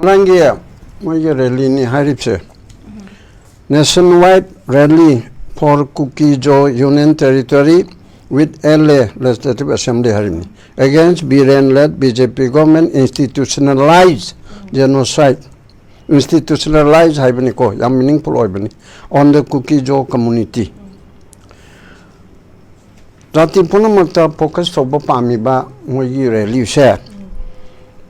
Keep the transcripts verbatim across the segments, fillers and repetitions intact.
ꯉꯔꯥꯡꯒꯤ ꯃꯣꯏꯒꯤ ꯔꯦꯂꯤꯅꯤ ꯍꯥꯏꯔꯤꯕꯁꯦ, Nationwide Rally for Kuki-Zo Union Territory with L A Legislative Assembly ꯍꯥꯏꯔꯤꯕꯅꯤ, against Biren-led B J P government institutionalized genocide, institutionalize ꯍꯥꯏꯕꯅꯤꯀꯣ, ꯌꯥꯝ meaningful ꯑꯣꯏꯕꯅꯤ, on the Kuki-Zo community꯫ ꯖꯥꯇꯤ ꯄꯨꯝꯅꯃꯛꯇ focus ꯇꯧꯕ ꯄꯥꯝꯃꯤꯕ ꯃꯣꯏꯒꯤ ꯔꯦꯂꯤꯁꯦ,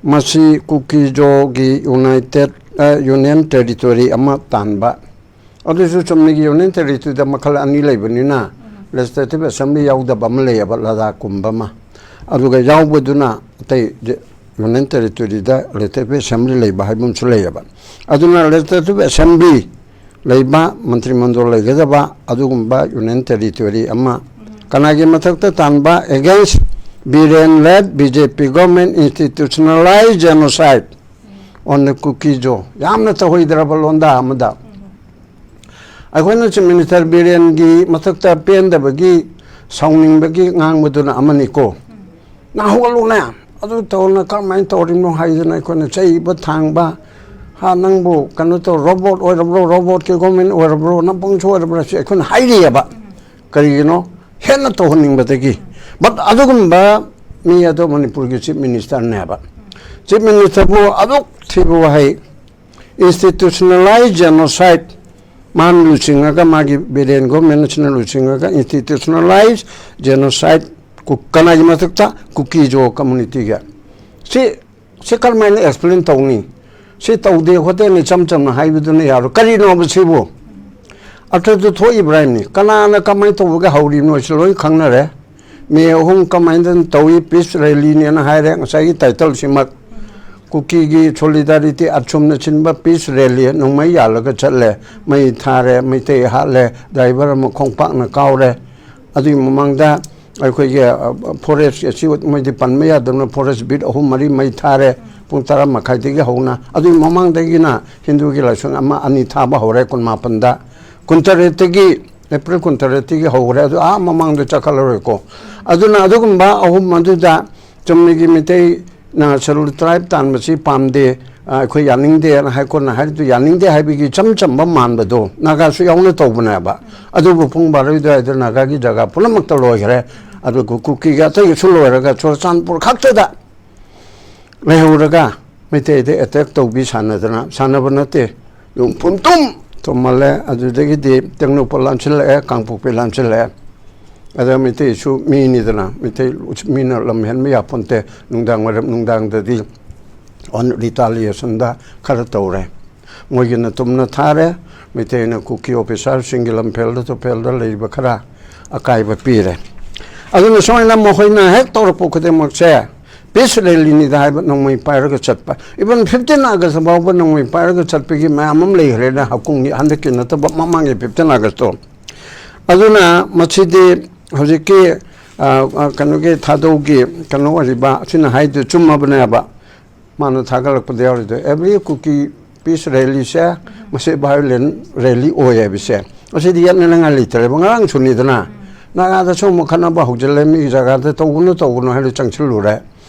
ꯃꯁꯤ ꯀꯨꯀꯤ-ꯖꯣꯒꯤ ꯌꯨꯅꯥꯏꯇꯦꯠ, ꯑ, ꯌꯨꯅꯤꯌꯟ ꯇꯦꯔꯤꯇꯣꯔꯤ ꯑꯃ ꯇꯥꯟꯕ꯫ ꯑꯗꯨꯁꯨ ꯆꯨꯝꯅꯒꯤ ꯌꯨꯅꯤꯌꯟ ꯇꯦꯔꯤꯇꯣꯔꯤꯗ ꯃꯈꯜ ꯑꯅꯤ ꯂꯩꯕꯅꯤꯅ, ꯂꯦꯖꯤꯁꯂꯦꯇꯤꯚ ꯑꯦꯁꯦꯝꯕ꯭ꯂꯤ ꯌꯥꯎꯗꯕ ꯑꯃ ꯂꯩꯌꯦꯕ, ꯂꯗꯥꯈꯀꯨꯝꯕ ꯑꯃ, ꯑꯗꯨꯒ ꯌꯥꯎꯕꯗꯨꯅ ꯑꯇꯩ ꯖ-, ꯌꯨꯅꯤꯌꯟ ꯇꯦꯔꯤꯇꯣꯔꯤꯗ ꯂꯦꯖꯤꯁꯂꯦꯇꯤꯚ ꯑꯦꯁꯦꯝꯕ꯭ꯂꯤ ꯂꯩꯕ ꯍꯥꯏꯕ ꯑꯃꯁꯨ ꯂꯩꯌꯦꯕ꯫ ꯑꯗꯨꯅ ꯂꯦꯖꯤꯁꯂꯦꯇꯤꯚ ꯑꯦꯁꯦꯝꯕ꯭ꯂꯤ ꯂꯩꯕ, ꯃꯟꯇ꯭ꯔꯤ ꯃꯟꯗꯣꯜ ꯂꯩꯒꯗꯕ ꯑꯗꯨꯒꯨꯝꯕ ꯌꯨꯅꯤꯌꯟ ꯇꯦꯔꯤꯇꯣꯔꯤ ꯑꯃ ꯀꯅꯥꯒꯤ ꯃꯊꯛꯇ ꯇꯥꯟꯕ? Against Biren-led B J P government institutionalized genocide on the Kuki-Zo꯫ ꯌꯥꯝꯅ ꯇꯧꯍꯩꯗ꯭ꯔꯕ ꯂꯣꯟꯗꯥ ꯑꯃꯗ꯫ ꯑꯩꯈꯣꯏꯅ ꯆꯤꯐ ꯃꯤꯅꯤꯁꯇꯔ ꯕꯤꯔꯦꯟꯒꯤ ꯃꯊꯛꯇ ꯄꯦꯟꯗꯕꯒꯤ, ꯁꯥꯎꯅꯤꯡꯕꯒꯤ ꯉꯥꯡꯕꯗꯨꯅ ꯑꯃꯅꯤꯀꯣ꯫ "ꯅꯪ ꯍꯧꯒꯠꯂꯨꯅꯦ, ꯑꯗꯨ ꯇꯧꯅ ꯀꯔꯝꯍꯥꯏꯅ ꯇꯧꯔꯤꯅꯣ?" ꯍꯥꯏꯗꯅ ꯑꯩꯈꯣꯏꯅ ꯆꯩꯕ ꯊꯥꯡꯕ꯫ "ꯍꯥ, ꯅꯪꯕꯨ ꯀꯩꯅꯣ ꯇꯧ, ꯔꯣꯕꯣꯠ ꯑꯣꯏꯔꯕ꯭ꯔꯣ, ꯔꯣꯕꯣꯠꯀꯤ ꯒꯣꯔꯃꯦꯟ ꯑꯣꯏꯔꯕ꯭ꯔꯣ, ꯅꯄꯪꯁꯨ ꯑꯣꯏꯔꯕ꯭ꯔꯥ?" ꯁꯤ ꯑꯩꯈꯣꯏꯅ ꯍꯥꯏꯔꯤꯑꯕ꯫ ꯀꯔꯤꯒꯤꯅꯣ? ꯍꯦꯟꯅ ꯇꯧꯍꯟꯅꯤꯡꯕꯗꯒꯤ꯫ But ꯑꯗꯨꯒꯨꯝꯕ ꯃꯤ ꯑꯗꯣ ꯃꯅꯤꯄꯨꯔꯒꯤ ꯆꯤꯐ ꯃꯤꯅꯤꯁꯇꯔꯅꯦꯕ꯫ ꯆꯤꯐ ꯃꯤꯅꯤꯁꯇꯔꯕꯨ ꯑꯗꯨꯛ ꯊꯤꯕ ꯋꯥꯍꯩ, institutionalized genocide, ꯃꯥꯅ ꯂꯨꯆꯤꯡꯉꯒ, ꯃꯥꯒꯤ ꯕꯤꯔꯦꯟ ꯒꯣꯔꯃꯦꯟ ꯑꯁꯤꯅ ꯂꯨꯆꯤꯡꯉꯒ institutionalized genocide, ꯀꯨ-, ꯀꯅꯥꯒꯤ ꯃꯊꯛꯇ? ꯀꯨꯀꯤ-ꯖꯣ ꯀꯝꯃꯨꯅꯤꯇꯤꯒꯤ꯫ ꯁꯤ, ꯁꯤ ꯀꯔꯝꯍꯥꯏꯅ ꯑꯦꯛꯁꯄ꯭ꯂꯦꯟ ꯇꯧꯅꯤ? ꯁꯤ ꯇꯧꯗꯦ ꯈꯣꯠꯇꯦꯅ ꯏꯆꯝ ꯆꯝꯅ ꯍꯥꯏꯕꯗꯨꯅ ꯌꯥꯔꯣꯏ꯫ ꯀꯔꯤꯅꯣꯕ ꯁꯤꯕꯨ? ꯑꯗꯨꯗ ꯊꯣꯛꯏꯕ꯭ꯔꯥ ꯍꯥꯏꯕꯅꯤ꯫ ꯀꯅꯥꯅ ꯀꯃꯥꯏꯅ ꯇꯧꯕꯒ ꯍꯧꯔꯤꯕꯅꯣ ꯁꯤ ꯂꯣꯏ ꯈꯪꯅꯔꯦ꯫ ꯃꯦ ꯑꯍꯨꯝ ꯀꯃꯥꯏꯅ ꯇꯧꯏ, ꯄꯤꯁ ꯔꯦꯂꯤꯅꯦꯅ ꯍꯥꯏꯔꯦ꯫ ꯉꯁꯥꯏꯒꯤ ꯇꯥꯏꯇꯜꯁꯤꯃꯛ, ꯀꯨꯀꯤꯒꯤ ꯁꯣꯂꯤꯗꯥꯔꯤꯇꯤ ꯑꯆꯨꯝꯅ ꯆꯤꯟꯕ ꯄꯤꯁ ꯔꯦꯂꯤ, ꯅꯣꯡꯃꯩ ꯌꯥꯜꯂꯒ ꯆꯠꯂꯦ, ꯃꯩ ꯊꯥꯔꯦ, ꯃꯩꯇꯩ ꯍꯥꯠꯂꯦ, ꯗ꯭ꯔꯥꯏꯚꯔ ꯑꯃ ꯈꯣꯡꯄꯥꯛꯅ ꯀꯥꯎꯔꯦ꯫ ꯑꯗꯨꯒꯤ ꯃꯃꯥꯡꯗ ꯑꯩꯈꯣꯏꯒꯤ, ꯑ, ꯐꯣꯔꯦꯁ ꯑꯁꯤ ꯃꯣꯏꯗꯤ ꯄꯟꯕ ꯌꯥꯗꯕꯅ ꯐꯣꯔꯦꯁ ꯕꯤꯠ ꯑꯍꯨꯝ ꯃꯔꯤ ꯃꯩ ꯊꯥꯔꯦ, ꯄꯨꯡ ꯇꯔꯥ ꯃꯈꯥꯏꯗꯒꯤ ꯍꯧꯅ꯫ ꯑꯗꯨꯒꯤ ꯃꯃꯥꯡꯗꯒꯤꯅ ꯍꯤꯟꯗꯨꯒꯤ ꯂꯥꯏꯁꯪ ꯑꯃ ꯑꯅꯤ ꯊꯥꯕ ꯍꯧꯔꯦ, ꯀꯨꯟꯃꯥꯄꯟꯗ꯫ ꯀꯨꯟꯇꯔꯦꯠꯇꯒꯤ, ꯑꯦꯄ꯭ꯔꯤꯜ ꯀꯨꯟꯇꯔꯦꯠꯇꯒꯤ ꯍꯧꯈ꯭ꯔꯦ, ꯑꯗꯨ ꯑꯥ ꯃꯃꯥꯡꯗ ꯆꯠꯈꯠꯂꯔꯣꯏꯀꯣ꯫ ꯑꯗꯨꯅ ꯑꯗꯨꯒꯨꯝꯕ ꯑꯍꯨꯝ ꯑꯗꯨꯗ ꯆꯨꯝꯅꯒꯤ ꯃꯩꯇꯩꯅ ꯁꯦꯗꯨꯜ ꯇ꯭ꯔꯥꯏꯕ ꯇꯥꯟꯕꯁꯤ ꯄꯥꯝꯗꯦ, ꯑꯩꯈꯣꯏ ꯌꯥꯅꯤꯡꯗꯦꯅ ꯍꯥꯏ ꯀꯣꯟꯅ ꯍꯥꯏꯔꯤꯗꯨ, ꯌꯥꯅꯤꯡꯗꯦ ꯍꯥꯏꯕꯒꯤ ꯏꯆꯝ ꯆꯝꯕ ꯃꯥꯟꯕꯗꯣ ꯅꯥꯒꯥꯁꯨ ꯌꯥꯎꯅ ꯇꯧꯕꯅꯦꯕ꯫ ꯑꯗꯨꯕꯨ ꯄꯨꯡ ꯕꯥꯔꯣ ꯑꯗꯨꯋꯥꯏꯗ ꯅꯥꯒꯥꯒꯤ ꯖꯒꯥ ꯄꯨꯝꯅꯃꯛꯇ ꯂꯣꯏꯈ꯭ꯔꯦ꯫ ꯑꯗꯨꯒ ꯀꯨꯀꯤꯒ ꯑꯇꯩꯒꯁꯨ ꯂꯣꯏꯔꯒ ꯆꯨꯔꯆꯥꯟꯄꯨꯔ ꯈꯛꯇꯗ ꯂꯩꯍꯧꯔꯒ ꯃꯩꯇꯩꯗ ꯑꯦꯇꯦꯛ ꯇꯧꯕꯤ ꯁꯥꯟꯅꯗꯅ, ꯁꯥꯟꯅꯕ ꯅꯠꯇꯦ, ꯌꯨꯝ ꯄꯨꯝꯇꯨꯝ ꯊꯨꯝꯍꯜꯂꯦ꯫ ꯑꯗꯨꯗꯒꯤꯗꯤ ꯇꯦꯡꯅꯧꯄꯜ ꯂꯥꯟꯁꯤꯜꯂꯛꯑꯦ, ꯀꯥꯡꯄꯣꯛꯄꯤ ꯂꯥꯟꯁꯤꯜꯂꯛꯑꯦ꯫ ꯑꯗ ꯃꯩꯇꯩꯁꯨ ꯃꯤꯅꯤꯗꯅ, ꯃꯩꯇꯩ ꯃꯤꯅ ꯂꯝ ꯍꯦꯟꯕ ꯌꯥꯄꯣꯟꯇꯦ꯫ ꯅꯨꯡꯗꯥꯡ ꯋꯥꯏꯔꯝ, ꯅꯨꯡꯗꯥꯡꯗꯗꯤ on retaliationꯗ ꯈꯔ ꯇꯧꯔꯦ꯫ ꯃꯣꯏꯒꯤꯅ ꯇꯨꯝꯅ ꯊꯥꯔꯦ, ꯃꯩꯇꯩꯅ ꯀꯨꯀꯤ ꯑꯣꯐꯤꯁꯥꯔꯁꯤꯡꯒꯤ ꯂꯝꯐꯦꯜꯗ ꯇꯨꯐꯦꯜꯗ ꯂꯩꯔꯤꯕ ꯈꯔ ꯑꯀꯥꯏꯕ ꯄꯤꯔꯦ꯫ ꯑꯗꯨꯅ ꯁꯨꯃꯥꯏꯅ ꯃꯈꯣꯏꯅ ꯍꯦꯛ ꯇꯧꯔꯛꯄ ꯈꯨꯗꯤꯡꯃꯛꯁꯦ ꯄꯤꯁ ꯔꯦꯂꯤꯅꯤꯗ ꯍꯥꯏꯕ ꯅꯣꯡꯃꯩ ꯄꯥꯏꯔꯒ ꯆꯠꯄ꯫ Even fifteen August ꯐꯥꯎꯕ ꯅꯣꯡꯃꯩ ꯄꯥꯏꯔꯒ ꯆꯠꯄꯒꯤ ꯃꯌꯥꯝ ꯑꯃ ꯂꯩꯈ꯭ꯔꯦꯅ, ꯍꯀꯨꯝꯒꯤ ꯍꯟꯗꯛꯀꯤ ꯅꯠꯇꯕ ꯃꯃꯥꯡꯒꯤ fifteen Augustꯇꯣ꯫ ꯑꯗꯨꯅ ꯃꯁꯤꯗꯤ ꯍꯧꯖꯤꯛꯀꯤ, ꯑ, ꯑ, ꯀꯩꯅꯣꯒꯤ ꯊꯥꯗꯧꯒꯤ ꯀꯩꯅꯣ ꯑꯣꯏꯔꯤꯕ ꯑꯁꯤꯅ ꯍꯥꯏꯗꯨ ꯆꯨꯝꯃꯕꯅꯦꯕ꯫ ꯃꯥꯅ ꯊꯥꯒꯠꯂꯛꯄꯗ ꯌꯥꯎꯔꯤꯗꯣ, every ꯀꯨꯀꯤ ꯄꯤꯁ ꯔꯦꯂꯤꯁꯦ ꯃꯁꯤ ꯚꯥꯏꯑꯣꯂꯦꯟ ꯔꯦꯂꯤ ꯑꯣꯏ ꯍꯥꯏꯕꯁꯦ, ꯃꯁꯤꯗꯤ ꯌꯦꯠꯅꯅꯉꯥꯏ ꯂꯩꯇ꯭ꯔꯦꯕ꯫ ꯉꯔꯥꯡꯁꯨꯅꯤꯗꯅ, ꯅꯥꯒꯥꯗꯁꯨ ꯑꯃꯨꯛ ꯈꯠꯅꯕ ꯍꯧꯖꯤꯜꯂꯦ, ꯃꯤꯒꯤ ꯖꯒꯥꯗ ꯇꯧꯒꯅꯨ ꯇꯧꯒꯅꯨ ꯍꯥꯏꯔ ꯆꯪꯁꯤꯜꯂꯨꯔꯦ꯫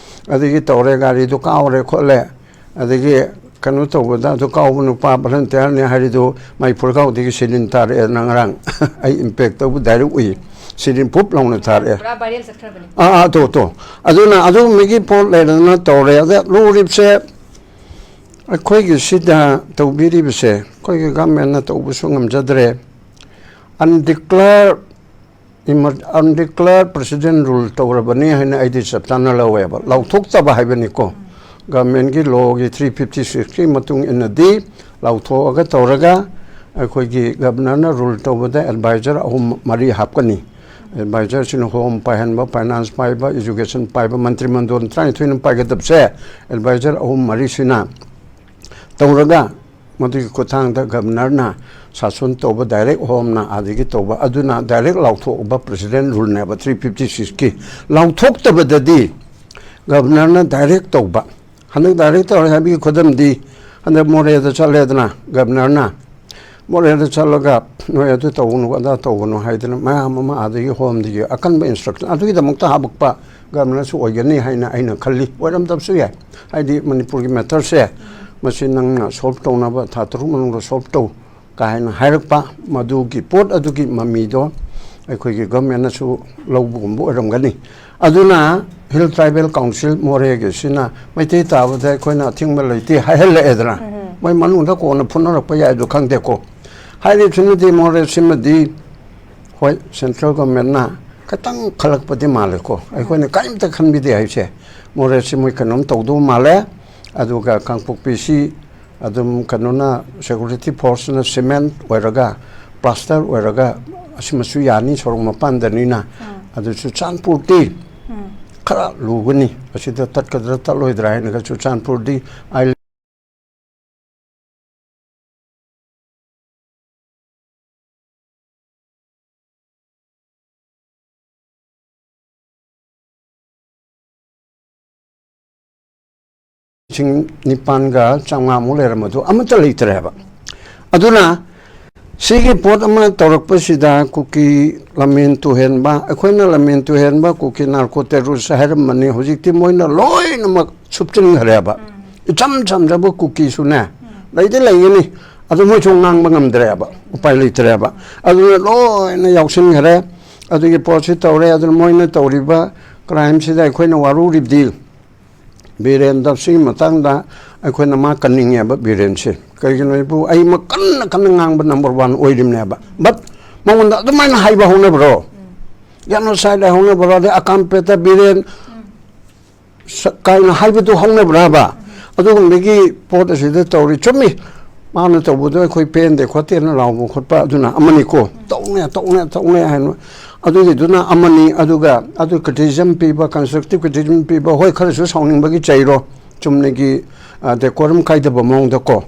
ꯑꯗꯒꯤ ꯇꯧꯔꯦ, ꯒꯥꯔꯤꯗꯨ ꯀꯥꯎꯔꯦ ꯈꯣꯠꯂꯦ꯫ ꯑꯗꯒꯤ ꯀꯩꯅꯣ ꯇꯧꯕꯗ, ꯑꯗꯨ ꯀꯥꯎꯕ ꯅꯨꯄꯥ ꯚꯣꯂꯟꯇꯤꯌꯥꯔꯅꯤ ꯍꯥꯏꯔꯤꯗꯨ ꯃꯩꯐꯨꯔꯒꯥꯎꯗꯒꯤ ꯁꯤꯔꯤꯟ ꯇꯥꯔꯛꯑꯦꯅ ꯉꯔꯥꯡ ꯑꯩ ꯏꯝꯄꯦꯛ ꯇꯧꯕ ꯗꯥꯏꯔꯦꯛ ꯎꯏ꯫ ꯁꯤꯔꯤꯟ ꯄꯨꯞ ꯂꯥꯎꯅ ꯊꯥꯔꯛꯑꯦ꯫ ꯄꯨꯔꯥ ꯚꯥꯏꯔꯦꯜ ꯆꯠꯈ꯭ꯔꯕꯅꯤ꯫ ꯑꯥ, ꯑꯥ, ꯇꯣ, ꯇꯣ꯫ ꯑꯗꯨꯅ ꯑꯗꯨꯒꯨꯝꯕꯒꯤ ꯄꯣꯠ ꯂꯩꯔꯗꯅ ꯇꯧꯔꯦ꯫ ꯑꯗ ꯂꯨꯔꯤꯕꯁꯦ ꯑꯩꯈꯣꯏꯒꯤ ꯁꯤꯗ ꯇꯧꯕꯤꯔꯤꯕꯁꯦ, ꯑꯩꯈꯣꯏꯒꯤ ꯒꯚꯔꯟꯃꯦꯟꯅ ꯇꯧꯕꯁꯨ ꯉꯝꯖꯗ꯭ꯔꯦ꯫ ꯑꯟꯗꯤꯀ꯭ꯂꯦꯌꯔ, ꯏꯃꯔ-, ꯑꯟꯗꯤꯀ꯭ꯂꯦꯌꯔ ꯄ꯭ꯔꯦꯁꯤꯗꯦꯟ ꯔꯨꯜ ꯇꯧꯔꯕꯅꯤ ꯍꯥꯏꯅ ꯑꯩꯗꯤ ꯆꯞ ꯆꯥꯅ ꯂꯧꯋꯦꯕ꯫ ꯂꯥꯎꯊꯣꯛꯇꯕ ꯍꯥꯏꯕꯅꯤꯀꯣ꯫ ꯒꯚꯔꯟꯃꯦꯟꯒꯤ ꯂꯣꯒꯤ three fifty sixꯀꯤ ꯃꯇꯨꯡ ꯏꯟꯅꯗꯤ ꯂꯥꯎꯊꯣꯛꯑꯒ ꯇꯧꯔꯒ ꯑꯩꯈꯣꯏꯒꯤ ꯒꯚꯔꯅꯔꯅ ꯔꯨꯜ ꯇꯧꯕꯗ ꯑꯦꯗꯚꯥꯏꯖꯔ ꯑꯍꯨꯝ ꯃꯔꯤ ꯍꯥꯞꯀꯅꯤ꯫ ꯑꯦꯗꯚꯥꯏꯖꯔꯁꯤꯅ ꯍꯣꯝ ꯄꯥꯏꯍꯟꯕ, ꯐꯥꯏꯅꯥꯟꯁ ꯄꯥꯏꯕ, ꯏꯖꯨꯀꯦꯁꯟ ꯄꯥꯏꯕ, ꯃꯟꯇ꯭ꯔꯤ ꯃꯟꯗꯣꯟ ꯇꯔꯥꯅꯤꯊꯣꯏꯅ ꯄꯥꯏꯒꯗꯕꯁꯦ ꯑꯦꯗꯚꯥꯏꯖꯔ ꯑꯍꯨꯝ ꯃꯔꯤꯁꯤꯅ ꯇꯧꯔꯒ ꯃꯗꯨꯒꯤ ꯈꯨꯠꯊꯥꯡꯗ ꯒꯚꯔꯅꯔꯅ ꯁꯥꯁꯟ ꯇꯧꯕ, ꯗꯥꯏꯔꯦꯛ ꯍꯣꯝꯅ ꯑꯗꯒꯤ ꯇꯧꯕ, ꯑꯗꯨꯅ ꯗꯥꯏꯔꯦꯛ ꯂꯥꯎꯊꯣꯛꯎꯕ ꯄ꯭ꯔꯦꯁꯤꯗꯦꯟ ꯔꯨꯜꯅꯦꯕ three fifty sixꯀꯤ꯫ ꯂꯥꯎꯊꯣꯛꯇꯕꯗꯗꯤ ꯒꯚꯔꯅꯔꯅ ꯗꯥꯏꯔꯦꯛ ꯇꯧꯕ꯫ ꯍꯟꯗꯛ ꯗꯥꯏꯔꯦꯛ ꯇꯧꯔꯦ ꯍꯥꯏꯕꯒꯤ ꯈꯨꯗꯝꯗꯤ, ꯍꯟꯗꯛ ꯃꯣꯔꯦꯗ ꯆꯠꯂꯦꯗꯅ ꯒꯚꯔꯅꯔꯅ, ꯃꯣꯔꯦꯗ ꯆꯠꯂꯒ ꯅꯣꯏ ꯑꯗꯨ ꯇꯧꯒꯅꯨ, ꯑꯗꯥ ꯇꯧꯒꯅꯨ ꯍꯥꯏꯗꯅ ꯃꯌꯥꯝ ꯑꯃ ꯑꯗꯒꯤ ꯍꯣꯝꯗꯒꯤ ꯑꯀꯟꯕ ꯏꯟꯁꯇ꯭ꯔꯛꯁꯟ ꯑꯗꯨꯒꯤꯗꯃꯛꯇ ꯍꯥꯄꯛꯄ ꯒꯚꯔꯅꯔꯁꯨ ꯑꯣꯏꯒꯅꯤ ꯍꯥꯏꯅ ꯑꯩꯅ ꯈꯜꯂꯤ꯫ ꯑꯣꯏꯔꯝꯗꯕꯁꯨ ꯌꯥꯏ꯫ ꯍꯥꯏꯗꯤ ꯃꯅꯤꯄꯨꯔꯒꯤ ꯃꯦꯇꯔꯁꯦ ꯃꯁꯤ ꯅꯪꯅ ꯁꯣꯜꯕ ꯇꯧꯅꯕ ꯊꯥ ꯇꯔꯨꯛ ꯃꯅꯨꯡꯗ ꯁꯣꯜꯕ ꯇꯧ ꯀꯥꯏꯅ ꯍꯥꯏꯔꯛꯄ, ꯃꯗꯨꯒꯤ ꯄꯣꯠ ꯑꯗꯨꯒꯤ ꯃꯃꯤꯗꯣ ꯑꯩꯈꯣꯏꯒꯤ ꯒꯚꯔꯟꯃꯦꯟꯅꯁꯨ ꯂꯧꯕꯒꯨꯝꯕ ꯑꯣꯏꯔꯝꯒꯅꯤ꯫ ꯑꯗꯨꯅ ꯍꯤꯜ ꯇ꯭ꯔꯥꯏꯕꯦꯜ ꯀꯥꯎꯟꯁꯤꯜ ꯃꯣꯔꯦꯒꯤꯁꯤꯅ ꯃꯩꯇꯩ ꯇꯥꯕꯗ ꯑꯩꯈꯣꯏꯅ ꯑꯊꯤꯡꯕ ꯂꯩꯇꯦ ꯍꯥꯏꯍꯜꯂꯛꯑꯦꯗꯅ꯫ ꯎꯝ꯫ ꯃꯣꯏ ꯃꯅꯨꯡꯗ ꯀꯣꯟꯅ ꯐꯨꯅꯔꯛꯄ ꯌꯥꯏꯗꯣ ꯈꯪꯗꯦꯀꯣ꯫ ꯍꯥꯏꯔꯤꯕꯁꯤꯅꯗꯤ ꯃꯣꯔꯦꯁꯤꯃꯗꯤ ꯍꯣꯏ, ꯁꯦꯟꯇ꯭ꯔꯦꯜ ꯒꯚꯔꯟꯃꯦꯟꯅ ꯈꯤꯇꯪ ꯈꯜꯂꯛꯄꯗꯤ ꯃꯥꯜꯂꯦꯀꯣ꯫ ꯑꯩꯈꯣꯏꯅ ꯀꯔꯤꯝꯇ ꯈꯟꯕꯤꯗꯦ ꯍꯥꯏꯁꯦ꯫ ꯃꯣꯔꯦꯁꯤ ꯃꯣꯏ ꯀꯩꯅꯣꯝ ꯇꯧꯗꯧ ꯃꯥꯜꯂꯦ꯫ ꯑꯗꯨꯒ ꯀꯥꯡꯄꯣꯛꯄꯤꯁꯤ ꯑꯗꯨꯝ ꯀꯩꯅꯣꯅ, ꯁꯦꯀ꯭ꯌꯨꯔꯤꯇꯤ ꯐꯣꯔꯁꯅ ꯁꯤꯃꯦꯟ ꯑꯣꯏꯔꯒ, ꯄ꯭ꯂꯥꯁꯇꯔ ꯑꯣꯏꯔꯒ, ꯑꯁꯤꯃꯁꯨ ꯌꯥꯅꯤ, ꯁꯣꯔꯣꯛ ꯃꯄꯥꯟꯗꯅꯤꯅ꯫ ꯑꯥ꯫ ꯑꯗꯨ ꯆꯨꯔꯆꯥꯟꯄꯨꯔꯗꯤ ꯎꯝ꯫ ꯈꯔ ꯂꯨꯒꯅꯤ, ꯑꯁꯤꯗ ꯇꯠꯀꯗ꯭ꯔꯥ ꯇꯠꯂꯣꯏꯗ꯭ꯔꯥ ꯍꯥꯏꯅꯒ ꯆꯨꯔꯆꯥꯟꯄꯨꯔꯗꯤ ꯑꯥꯏ ꯂꯤꯁꯤꯡ ꯅꯤꯄꯥꯟꯒ ꯆꯥꯝꯃꯉꯥꯃꯨꯛ ꯂꯩꯔꯝꯕꯗꯨ ꯑꯃꯠꯇ ꯂꯩꯇ꯭ꯔꯦꯕ꯫ ꯑꯗꯨꯅ ꯁꯤꯒꯤ ꯄꯣꯠ ꯑꯃ ꯇꯧꯔꯛꯄꯁꯤꯗ ꯀꯨꯀꯤ ꯂꯝꯍꯦꯟ ꯇꯨꯍꯦꯟꯕ, ꯑꯩꯈꯣꯏꯅ ꯂꯝꯍꯦꯟ ꯇꯨꯍꯦꯟꯕ, ꯀꯨꯀꯤ ꯅꯥꯔꯀꯣ ꯇꯦꯔꯣꯔꯤꯁ ꯍꯥꯏꯔꯝꯕꯅꯤ, ꯍꯧꯖꯤꯛꯇꯤ ꯃꯣꯏꯅ ꯂꯣꯏꯅꯃꯛ ꯁꯨꯞꯆꯤꯟꯈ꯭ꯔꯦꯕ꯫ ꯎꯝ꯫ ꯏꯆꯝ ꯆꯝꯖꯕ ꯀꯨꯀꯤꯁꯨꯅꯦ, ꯎꯝ꯫ ꯂꯩꯗꯤ ꯂꯩꯒꯅꯤ, ꯑꯗꯨ ꯃꯣꯏꯁꯨ ꯉꯥꯡꯕ ꯉꯝꯗ꯭ꯔꯦꯕ, ꯎꯄꯥꯏ ꯂꯩꯇ꯭ꯔꯦꯕ꯫ ꯑꯗꯨꯅ ꯂꯣꯏꯅ ꯌꯥꯎꯁꯤꯟꯈ꯭ꯔꯦ꯫ ꯑꯗꯨꯒꯤ ꯄꯣꯠꯁꯤ ꯇꯧꯔꯦ꯫ ꯑꯗꯨꯅ ꯃꯣꯏꯅ ꯇꯧꯔꯤꯕ ꯀ꯭ꯔꯥꯏꯝꯁꯤꯗ ꯑꯩꯈꯣꯏꯅ ꯋꯥꯔꯧꯔꯤꯕꯗꯤ ꯕꯤꯔꯦꯟꯗ ꯁꯤꯒꯤ ꯃꯇꯥꯡꯗ ꯑꯩꯈꯣꯏꯅ ꯃꯥ ꯀꯟꯅꯤꯡꯉꯦꯕ, ꯕꯤꯔꯦꯟꯁꯦ꯫ ꯀꯩꯒꯤꯅꯣ ꯍꯥꯏꯕꯨ ꯑꯩ ꯃꯥ ꯀꯟꯅ ꯀꯟꯅ ꯉꯥꯡꯕ ꯅꯝꯕꯔ ꯋꯥꯟ ꯑꯣꯏꯔꯤꯕꯅꯦꯕ꯫ ꯕꯠ ꯃꯉꯣꯟꯗ ꯑꯗꯨꯃꯥꯏꯅ ꯍꯥꯏꯕ ꯍꯧꯅꯕ꯭ꯔꯣ? ꯖꯦꯅꯣꯁꯥꯏꯗ ꯍꯧꯅꯕ꯭ꯔꯣ? ꯑꯗꯩ ꯑꯀꯥꯝꯄꯦꯇ ꯕꯤꯔꯦꯟ ꯁ-, ꯀꯥꯏꯅ ꯍꯥꯏꯕꯗꯨ ꯍꯧꯅꯕ꯭ꯔꯕ? ꯑꯗꯨꯒꯨꯝꯕꯒꯤ ꯄꯣꯠ ꯑꯁꯤꯗ ꯇꯧꯔꯤ꯫ ꯆꯨꯝꯃꯤ, ꯃꯥꯅ ꯇꯧꯕꯗꯣ ꯑꯩꯈꯣꯏ ꯄꯦꯟꯗꯦ ꯈꯣꯠꯇꯦꯅ ꯂꯥꯎꯕ ꯈꯣꯠꯄ ꯑꯗꯨꯅ ꯑꯃꯅꯤꯀꯣ꯫ ꯇꯧꯅꯦ, ꯇꯧꯅꯦ, ꯇꯧꯅꯦ ꯍꯥꯏꯅ꯫ ꯑꯗꯨꯒꯤꯗꯨꯅ ꯑꯃꯅꯤ꯫ ꯑꯗꯨꯒ ꯑꯗꯨ ꯀ꯭ꯔꯤꯇꯤꯁꯤꯖꯝ ꯄꯤꯕ, ꯀꯟꯁꯇ꯭ꯔꯛꯇꯤꯞ ꯀ꯭ꯔꯤꯇꯤꯁꯤꯖꯝ ꯄꯤꯕ, ꯍꯣꯏ, ꯈꯔꯁꯨ ꯁꯥꯎꯅꯤꯡꯕꯒꯤ ꯆꯩꯔꯣ, ꯆꯨꯝꯅꯒꯤ, ꯑ, ꯗꯦꯀꯣꯔꯝ ꯀꯥꯏꯗꯕ ꯃꯑꯣꯡꯗꯀꯣ꯫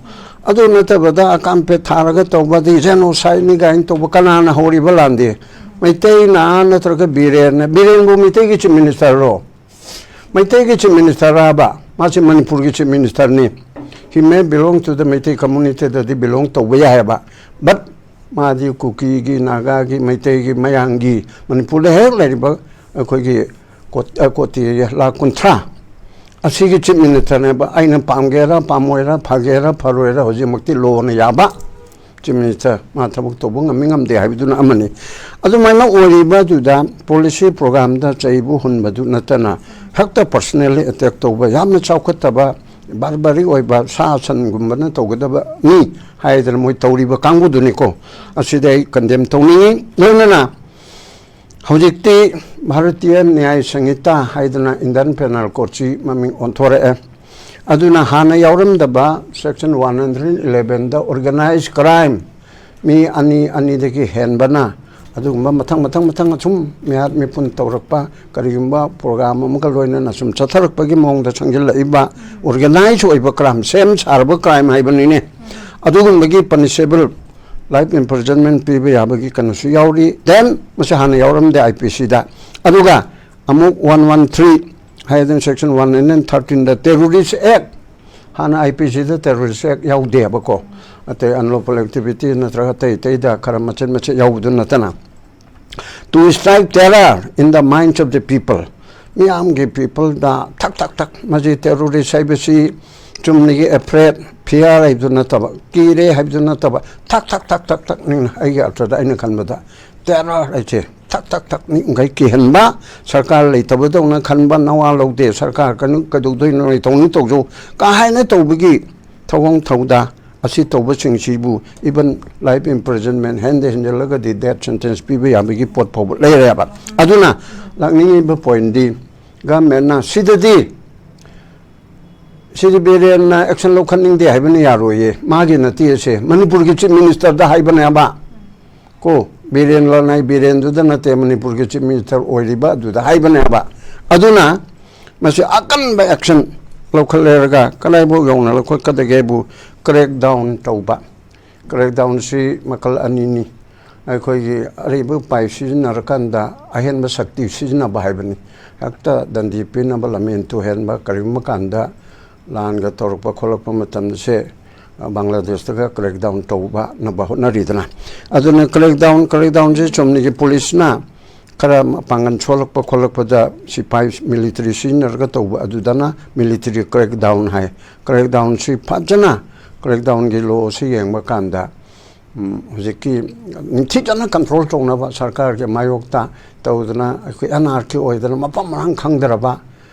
ꯑꯗꯨ ꯅꯠꯇꯕꯗ ꯑꯀꯥꯝꯄꯦꯠ ꯊꯥꯔꯒ ꯇꯧꯕ, ꯑꯗꯩ ꯖꯦꯅꯣꯁꯥꯏꯠꯅꯤ ꯀꯥꯏꯅ ꯇꯧꯕ, ꯀꯅꯥꯅ ꯍꯧꯔꯤꯕ ꯂꯥꯟꯗꯤ? ꯃꯩꯇꯩꯅ ꯅꯠꯇ꯭ꯔꯒ ꯕꯤꯔꯦꯟꯅ? ꯕꯤꯔꯦꯟꯕꯨ ꯃꯩꯇꯩꯒꯤ ꯆꯤꯐ ꯃꯤꯅꯤꯁꯇꯔꯔꯣ? ꯃꯩꯇꯩꯒꯤ ꯆꯤꯐ ꯃꯤꯅꯤꯁꯇꯔ ꯍꯥꯏꯕ, ꯃꯥꯁꯤ ꯃꯅꯤꯄꯨꯔꯒꯤ ꯆꯤꯐ ꯃꯤꯅꯤꯁꯇꯔꯅꯤ꯫ He may belong to the Meitei ꯀꯝꯃꯨꯅꯤꯇꯤꯗꯗꯤ ꯕꯤꯂꯣꯡ ꯇꯧꯕ ꯌꯥꯏ ꯍꯥꯏꯕ, ꯕꯠ ꯃꯥꯗꯤ ꯀꯨꯀꯤꯒꯤ, ꯅꯥꯒꯥꯒꯤ, ꯃꯩꯇꯩꯒꯤ, ꯃꯌꯥꯡꯒꯤ, ꯃꯅꯤꯄꯨꯔꯗ ꯍꯦꯛ ꯂꯩꯔꯤꯕ ꯑꯩꯈꯣꯏꯒꯤ ꯀꯣꯠ-, ꯑ, ꯀꯣꯇꯤ ꯂꯥꯈ ꯀꯨꯟꯊ꯭ꯔꯥ, ꯑꯁꯤꯒꯤ ꯆꯤꯐ ꯃꯤꯅꯤꯁꯇꯔꯅꯦꯕ꯫ ꯑꯩꯅ ꯄꯥꯝꯒꯦꯔꯥ ꯄꯥꯝꯃꯣꯏꯔꯥ, ꯐꯒꯦꯔꯥ ꯐꯔꯣꯏꯔꯥ, ꯍꯧꯖꯤꯛꯃꯛꯇꯤ ꯂꯣꯅ ꯌꯥꯕ ꯆꯤꯐ ꯃꯤꯅꯤꯁꯇꯔ, ꯃꯥ ꯊꯕꯛ ꯇꯧꯕ ꯉꯝꯃꯤ ꯉꯝꯗꯦ ꯍꯥꯏꯕꯗꯨꯅ ꯑꯃꯅꯤ꯫ ꯑꯗꯨꯃꯥꯏꯅ ꯑꯣꯏꯔꯤꯕꯗꯨꯗ ꯄꯣꯂꯤꯁꯤ ꯄ꯭ꯔꯣꯒ꯭ꯔꯥꯝꯗ ꯆꯩꯕꯨ ꯍꯨꯟꯕꯗꯨ ꯅꯠꯇꯅ ꯍꯦꯛꯇ ꯄꯔꯁꯅꯦꯜꯂꯤ ꯑꯦꯇꯦꯛ ꯇꯧꯕ, ꯌꯥꯝꯅ ꯆꯥꯎꯈꯠꯇꯕ, ꯕꯥꯔꯕꯥꯔꯤꯛ ꯑꯣꯏꯕ, ꯁꯥ ꯁꯟꯒꯨꯝꯕꯅ ꯇꯧꯒꯗꯕꯅꯤ ꯍꯥꯏꯗꯅ ꯃꯣꯏ ꯇꯧꯔꯤꯕ ꯀꯥꯡꯕꯨꯗꯨꯅꯤꯀꯣ꯫ ꯑꯁꯤꯗ ꯑꯩ ꯀꯟꯗꯦꯝ ꯇꯧꯅꯤꯡꯉꯤ꯫ ꯂꯣꯏꯅꯅ ꯍꯧꯖꯤꯛꯇꯤ ꯚꯥꯔꯇꯤꯌ ꯅ꯭ꯌꯥꯌ ꯁꯪꯍꯤꯇꯥ ꯍꯥꯏꯗꯅ ꯏꯟꯗꯤꯌꯟ ꯄꯦꯅꯦꯜ ꯀꯣꯗꯁꯤ ꯃꯃꯤꯡ ꯑꯣꯟꯊꯣꯔꯛꯑꯦ꯫ ꯑꯗꯨꯅ ꯍꯥꯟꯅ ꯌꯥꯎꯔꯝꯗꯕ ꯁꯦꯛꯁꯟ ꯋꯥꯟ ꯍꯟꯗ꯭ꯔꯦꯠ ꯏꯂꯦꯚꯦꯟꯗ ꯑꯣꯔꯒꯅꯥꯏꯖ ꯀ꯭ꯔꯥꯏꯝ, ꯃꯤ ꯑꯅꯤ, ꯑꯅꯤꯗꯒꯤ ꯍꯦꯟꯕꯅ ꯑꯗꯨꯒꯨꯝꯕ ꯃꯊꯪ ꯃꯊꯪ ꯃꯊꯪ ꯑꯁꯨꯝ ꯃꯤꯍꯥꯠ ꯃꯤꯄꯨꯟ ꯇꯧꯔꯛꯄ, ꯀꯔꯤꯒꯨꯝꯕ ꯄ꯭ꯔꯣꯒ꯭ꯔꯥꯝ ꯑꯃꯒ ꯂꯣꯏꯅꯅ ꯁꯨꯝ ꯆꯠꯊꯔꯛꯄꯒꯤ ꯃꯑꯣꯡꯗ ꯆꯪꯁꯤꯜꯂꯛꯏꯕ ꯑꯣꯔꯒꯅꯥꯏꯖ ꯑꯣꯏꯕ ꯀ꯭ꯔꯥꯏꯝ, ꯁꯦꯝ ꯁꯥꯔꯕ ꯀ꯭ꯔꯥꯏꯝ ꯍꯥꯏꯕꯅꯤꯅꯦ꯫ ꯑꯗꯨꯒꯨꯝꯕꯒꯤ ꯄꯅꯤꯁꯦꯕꯜ ꯂꯥꯏꯐ ꯏꯝꯄ꯭ꯔꯤꯖꯟꯃꯦꯟ ꯄꯤꯕ ꯌꯥꯕꯒꯤ ꯀꯩꯅꯣꯁꯨ ꯌꯥꯎꯔꯤ꯫ ꯗꯦꯟ ꯃꯁꯤ ꯍꯥꯟꯅ ꯌꯥꯎꯔꯝꯗꯦ ꯑꯥꯏ ꯄꯤ ꯁꯤꯗ꯫ ꯑꯗꯨꯒ ꯑꯃꯨꯛ ꯋꯥꯟ ꯋꯥꯟ ꯊ꯭ꯔꯤ ꯍꯥꯏꯗꯅ ꯁꯦꯛꯁꯟ ꯋꯥꯟ ꯍꯟꯗ꯭ꯔꯦꯠ ꯊꯥꯔꯇꯤꯟꯗ ꯇꯦꯔꯣꯔꯤꯁ ꯑꯦꯛ, ꯍꯥꯟꯅ ꯑꯥꯏ ꯄꯤ ꯁꯤꯗ ꯇꯦꯔꯣꯔꯤꯁ ꯑꯦꯛ ꯌꯥꯎꯗꯦꯕꯀꯣ, ꯑꯇꯩ ꯑꯟꯂꯣꯐꯨꯜ ꯑꯦꯛꯇꯤꯚꯤꯇꯤ ꯅꯠꯇ꯭ꯔꯒ ꯑꯇꯩ ꯑꯇꯩꯗ ꯈꯔ ꯃꯆꯦꯠ ꯃꯆꯦꯠ ꯌꯥꯎꯕꯗꯨ ꯅꯠꯇꯅ꯫ To strike terror in the minds of the people, ꯃꯤꯌꯥꯝꯒꯤ ꯄꯤꯄꯜꯗ ꯊꯛ ꯊꯛ ꯊꯛ, ꯃꯁꯤ ꯇꯦꯔꯣꯔꯤꯁ ꯍꯥꯏꯕꯁꯤ ꯆꯨꯝꯅꯒꯤ ꯑꯦꯐ꯭ꯔꯦꯠ, ꯐꯤꯌꯥꯔ ꯍꯥꯏꯕꯗꯨ ꯅꯠꯇꯕ, ꯀꯤꯔꯦ ꯍꯥꯏꯕꯗꯨ ꯅꯠꯇꯕ, ꯊꯛ ꯊꯛ ꯊꯛ ꯊꯛ ꯊꯛ ꯅꯤꯡ ꯑꯩꯒꯤ ꯑꯔꯊꯗ ꯑꯩꯅ ꯈꯟꯕꯗ ꯇꯦꯔꯣꯔ ꯍꯥꯏꯁꯦ ꯊꯛ ꯊꯛ ꯊꯛ ꯅꯤꯡꯈꯩ ꯀꯤꯍꯟꯕ, ꯁꯔꯀꯥꯔ ꯂꯩꯇꯕꯗꯧꯅ ꯈꯟꯕ, ꯅꯋꯥ ꯂꯧꯗꯦ, ꯁꯔꯀꯥꯔ ꯀꯩꯅꯣ ꯀꯩꯗꯧꯗꯣꯏꯅꯣ, ꯇꯧꯅꯤꯡ ꯇꯧꯖꯧ ꯀꯥ ꯍꯥꯏꯅ ꯇꯧꯕꯒꯤ ꯊꯧꯑꯣꯡ ꯊꯧꯗꯥ ꯑꯁꯤ ꯇꯧꯕꯁꯤꯡꯁꯤꯕꯨ even life imprisonment, ꯍꯦꯟꯗ ꯍꯦꯟꯖꯜꯂꯒꯗꯤ death sentence ꯄꯤꯕ ꯌꯥꯕꯒꯤ ꯄꯣꯠ ꯐꯥꯎꯕ ꯂꯩꯔꯦꯕ꯫ ꯑꯗꯨꯅ ꯂꯥꯛꯅꯤꯡꯉꯤꯕ ꯄꯣꯏꯟꯗꯤ ꯒꯃꯦꯟꯅ ꯁꯤꯗꯗꯤ, ꯁꯤꯗꯤ ꯕꯤꯔꯦꯟꯅ ꯑꯦꯛꯁꯟ ꯂꯧꯈꯠꯅꯤꯡꯗꯦ ꯍꯥꯏꯕꯅ ꯌꯥꯔꯣꯏꯌꯦ꯫ ꯃꯥꯒꯤ ꯅꯠꯇꯦ ꯑꯁꯦ, ꯃꯅꯤꯄꯨꯔꯒꯤ ꯆꯤꯐ ꯃꯤꯅꯤꯁꯇꯔꯗ ꯍꯥꯏꯕꯅꯦꯕ꯫ ꯀꯣ, ꯕꯤꯔꯦꯟ ꯂꯅꯥꯏ ꯕꯤꯔꯦꯟꯗꯨꯗ ꯅꯠꯇꯦ, ꯃꯅꯤꯄꯨꯔꯒꯤ ꯆꯤꯐ ꯃꯤꯅꯤꯁꯇꯔ ꯑꯣꯏꯔꯤꯕ ꯑꯗꯨꯗ ꯍꯥꯏꯕꯅꯦꯕ꯫ ꯑꯗꯨꯅ ꯃꯁꯤ ꯑꯀꯟꯕ ꯑꯦꯛꯁꯟ ꯂꯧꯈꯠꯂꯔꯒ ꯀꯗꯥꯏꯐꯥꯎ ꯌꯧꯅ ꯂꯧꯈꯠꯀꯗꯒꯦꯕꯨ ꯀ꯭ꯔꯦꯛ ꯗꯥꯎꯟ ꯇꯧꯕ꯫ ꯀ꯭ꯔꯦꯛ ꯗꯥꯎꯟꯁꯤ ꯃꯈꯜ ꯑꯅꯤꯅꯤ꯫ ꯑꯩꯈꯣꯏꯒꯤ ꯑꯔꯩꯕ ꯎꯄꯥꯏ ꯁꯤꯖꯤꯟꯅꯔꯀꯥꯟꯗ ꯑꯍꯦꯟꯕ ꯁꯛꯇꯤ ꯁꯤꯖꯤꯟꯅꯕ ꯍꯥꯏꯕꯅꯤ꯫ ꯍꯦꯛꯇ ꯗꯟꯗꯤ ꯄꯤꯅꯕ, ꯂꯝꯍꯦꯟ ꯇꯨꯍꯦꯟꯕ, ꯀꯔꯤꯒꯨꯝꯕ ꯀꯥꯟꯗ ꯂꯥꯟꯒ ꯇꯧꯔꯛꯄ ꯈꯣꯠꯂꯛꯄ ꯃꯇꯝꯗꯁꯦ, ꯑ, ꯕꯪꯒ꯭ꯂꯥꯗꯦꯁꯇꯒ ꯀ꯭ꯔꯦꯛ ꯗꯥꯎꯟ ꯇꯧꯕꯅꯕ ꯍꯣꯠꯅꯔꯤꯗꯅ꯫ ꯑꯗꯨꯅ ꯀ꯭ꯔꯦꯛ ꯗꯥꯎꯟ, ꯀ꯭ꯔꯦꯛ ꯗꯥꯎꯟꯁꯦ ꯆꯨꯝꯅꯒꯤ ꯄꯨꯂꯤꯁꯅ ꯈꯔ ꯄꯥꯡꯒꯜ ꯁꯣꯜꯂꯛꯄ ꯈꯣꯠꯂꯛꯄꯗ ꯁꯤꯐꯥꯏ, ꯃꯤꯂꯤꯇꯔꯤ ꯁꯤꯖꯤꯟꯅꯔꯒ ꯇꯧꯕ, ꯑꯗꯨꯗꯅ ꯃꯤꯂꯤꯇꯔꯤ ꯀ꯭ꯔꯦꯛꯗꯥꯎꯟ ꯍꯥꯏ꯫ ꯀ꯭ꯔꯦꯛꯗꯥꯎꯟꯁꯤ ꯐꯖꯅ, ꯀ꯭ꯔꯦꯛꯗꯥꯎꯟꯒꯤ ꯂꯣꯁꯤ ꯌꯦꯡꯕ ꯀꯥꯟꯗ, ꯎꯝ, ꯍꯧꯖꯤꯛꯀꯤ ꯅꯤꯡꯊꯤꯖꯅ ꯀꯟꯇ꯭ꯔꯣꯜ ꯇꯧꯅꯕ ꯁꯔꯀꯥꯔꯒꯤ ꯃꯥꯌꯣꯛꯇ ꯇꯧꯗꯅ, ꯑꯩꯈꯣꯏ ꯑꯦꯟ ꯑꯥꯔ ꯀꯦ ꯑꯣꯏꯗꯅ ꯃꯐꯝ ꯃꯔꯥꯡ ꯈꯪꯗ꯭ꯔꯕ,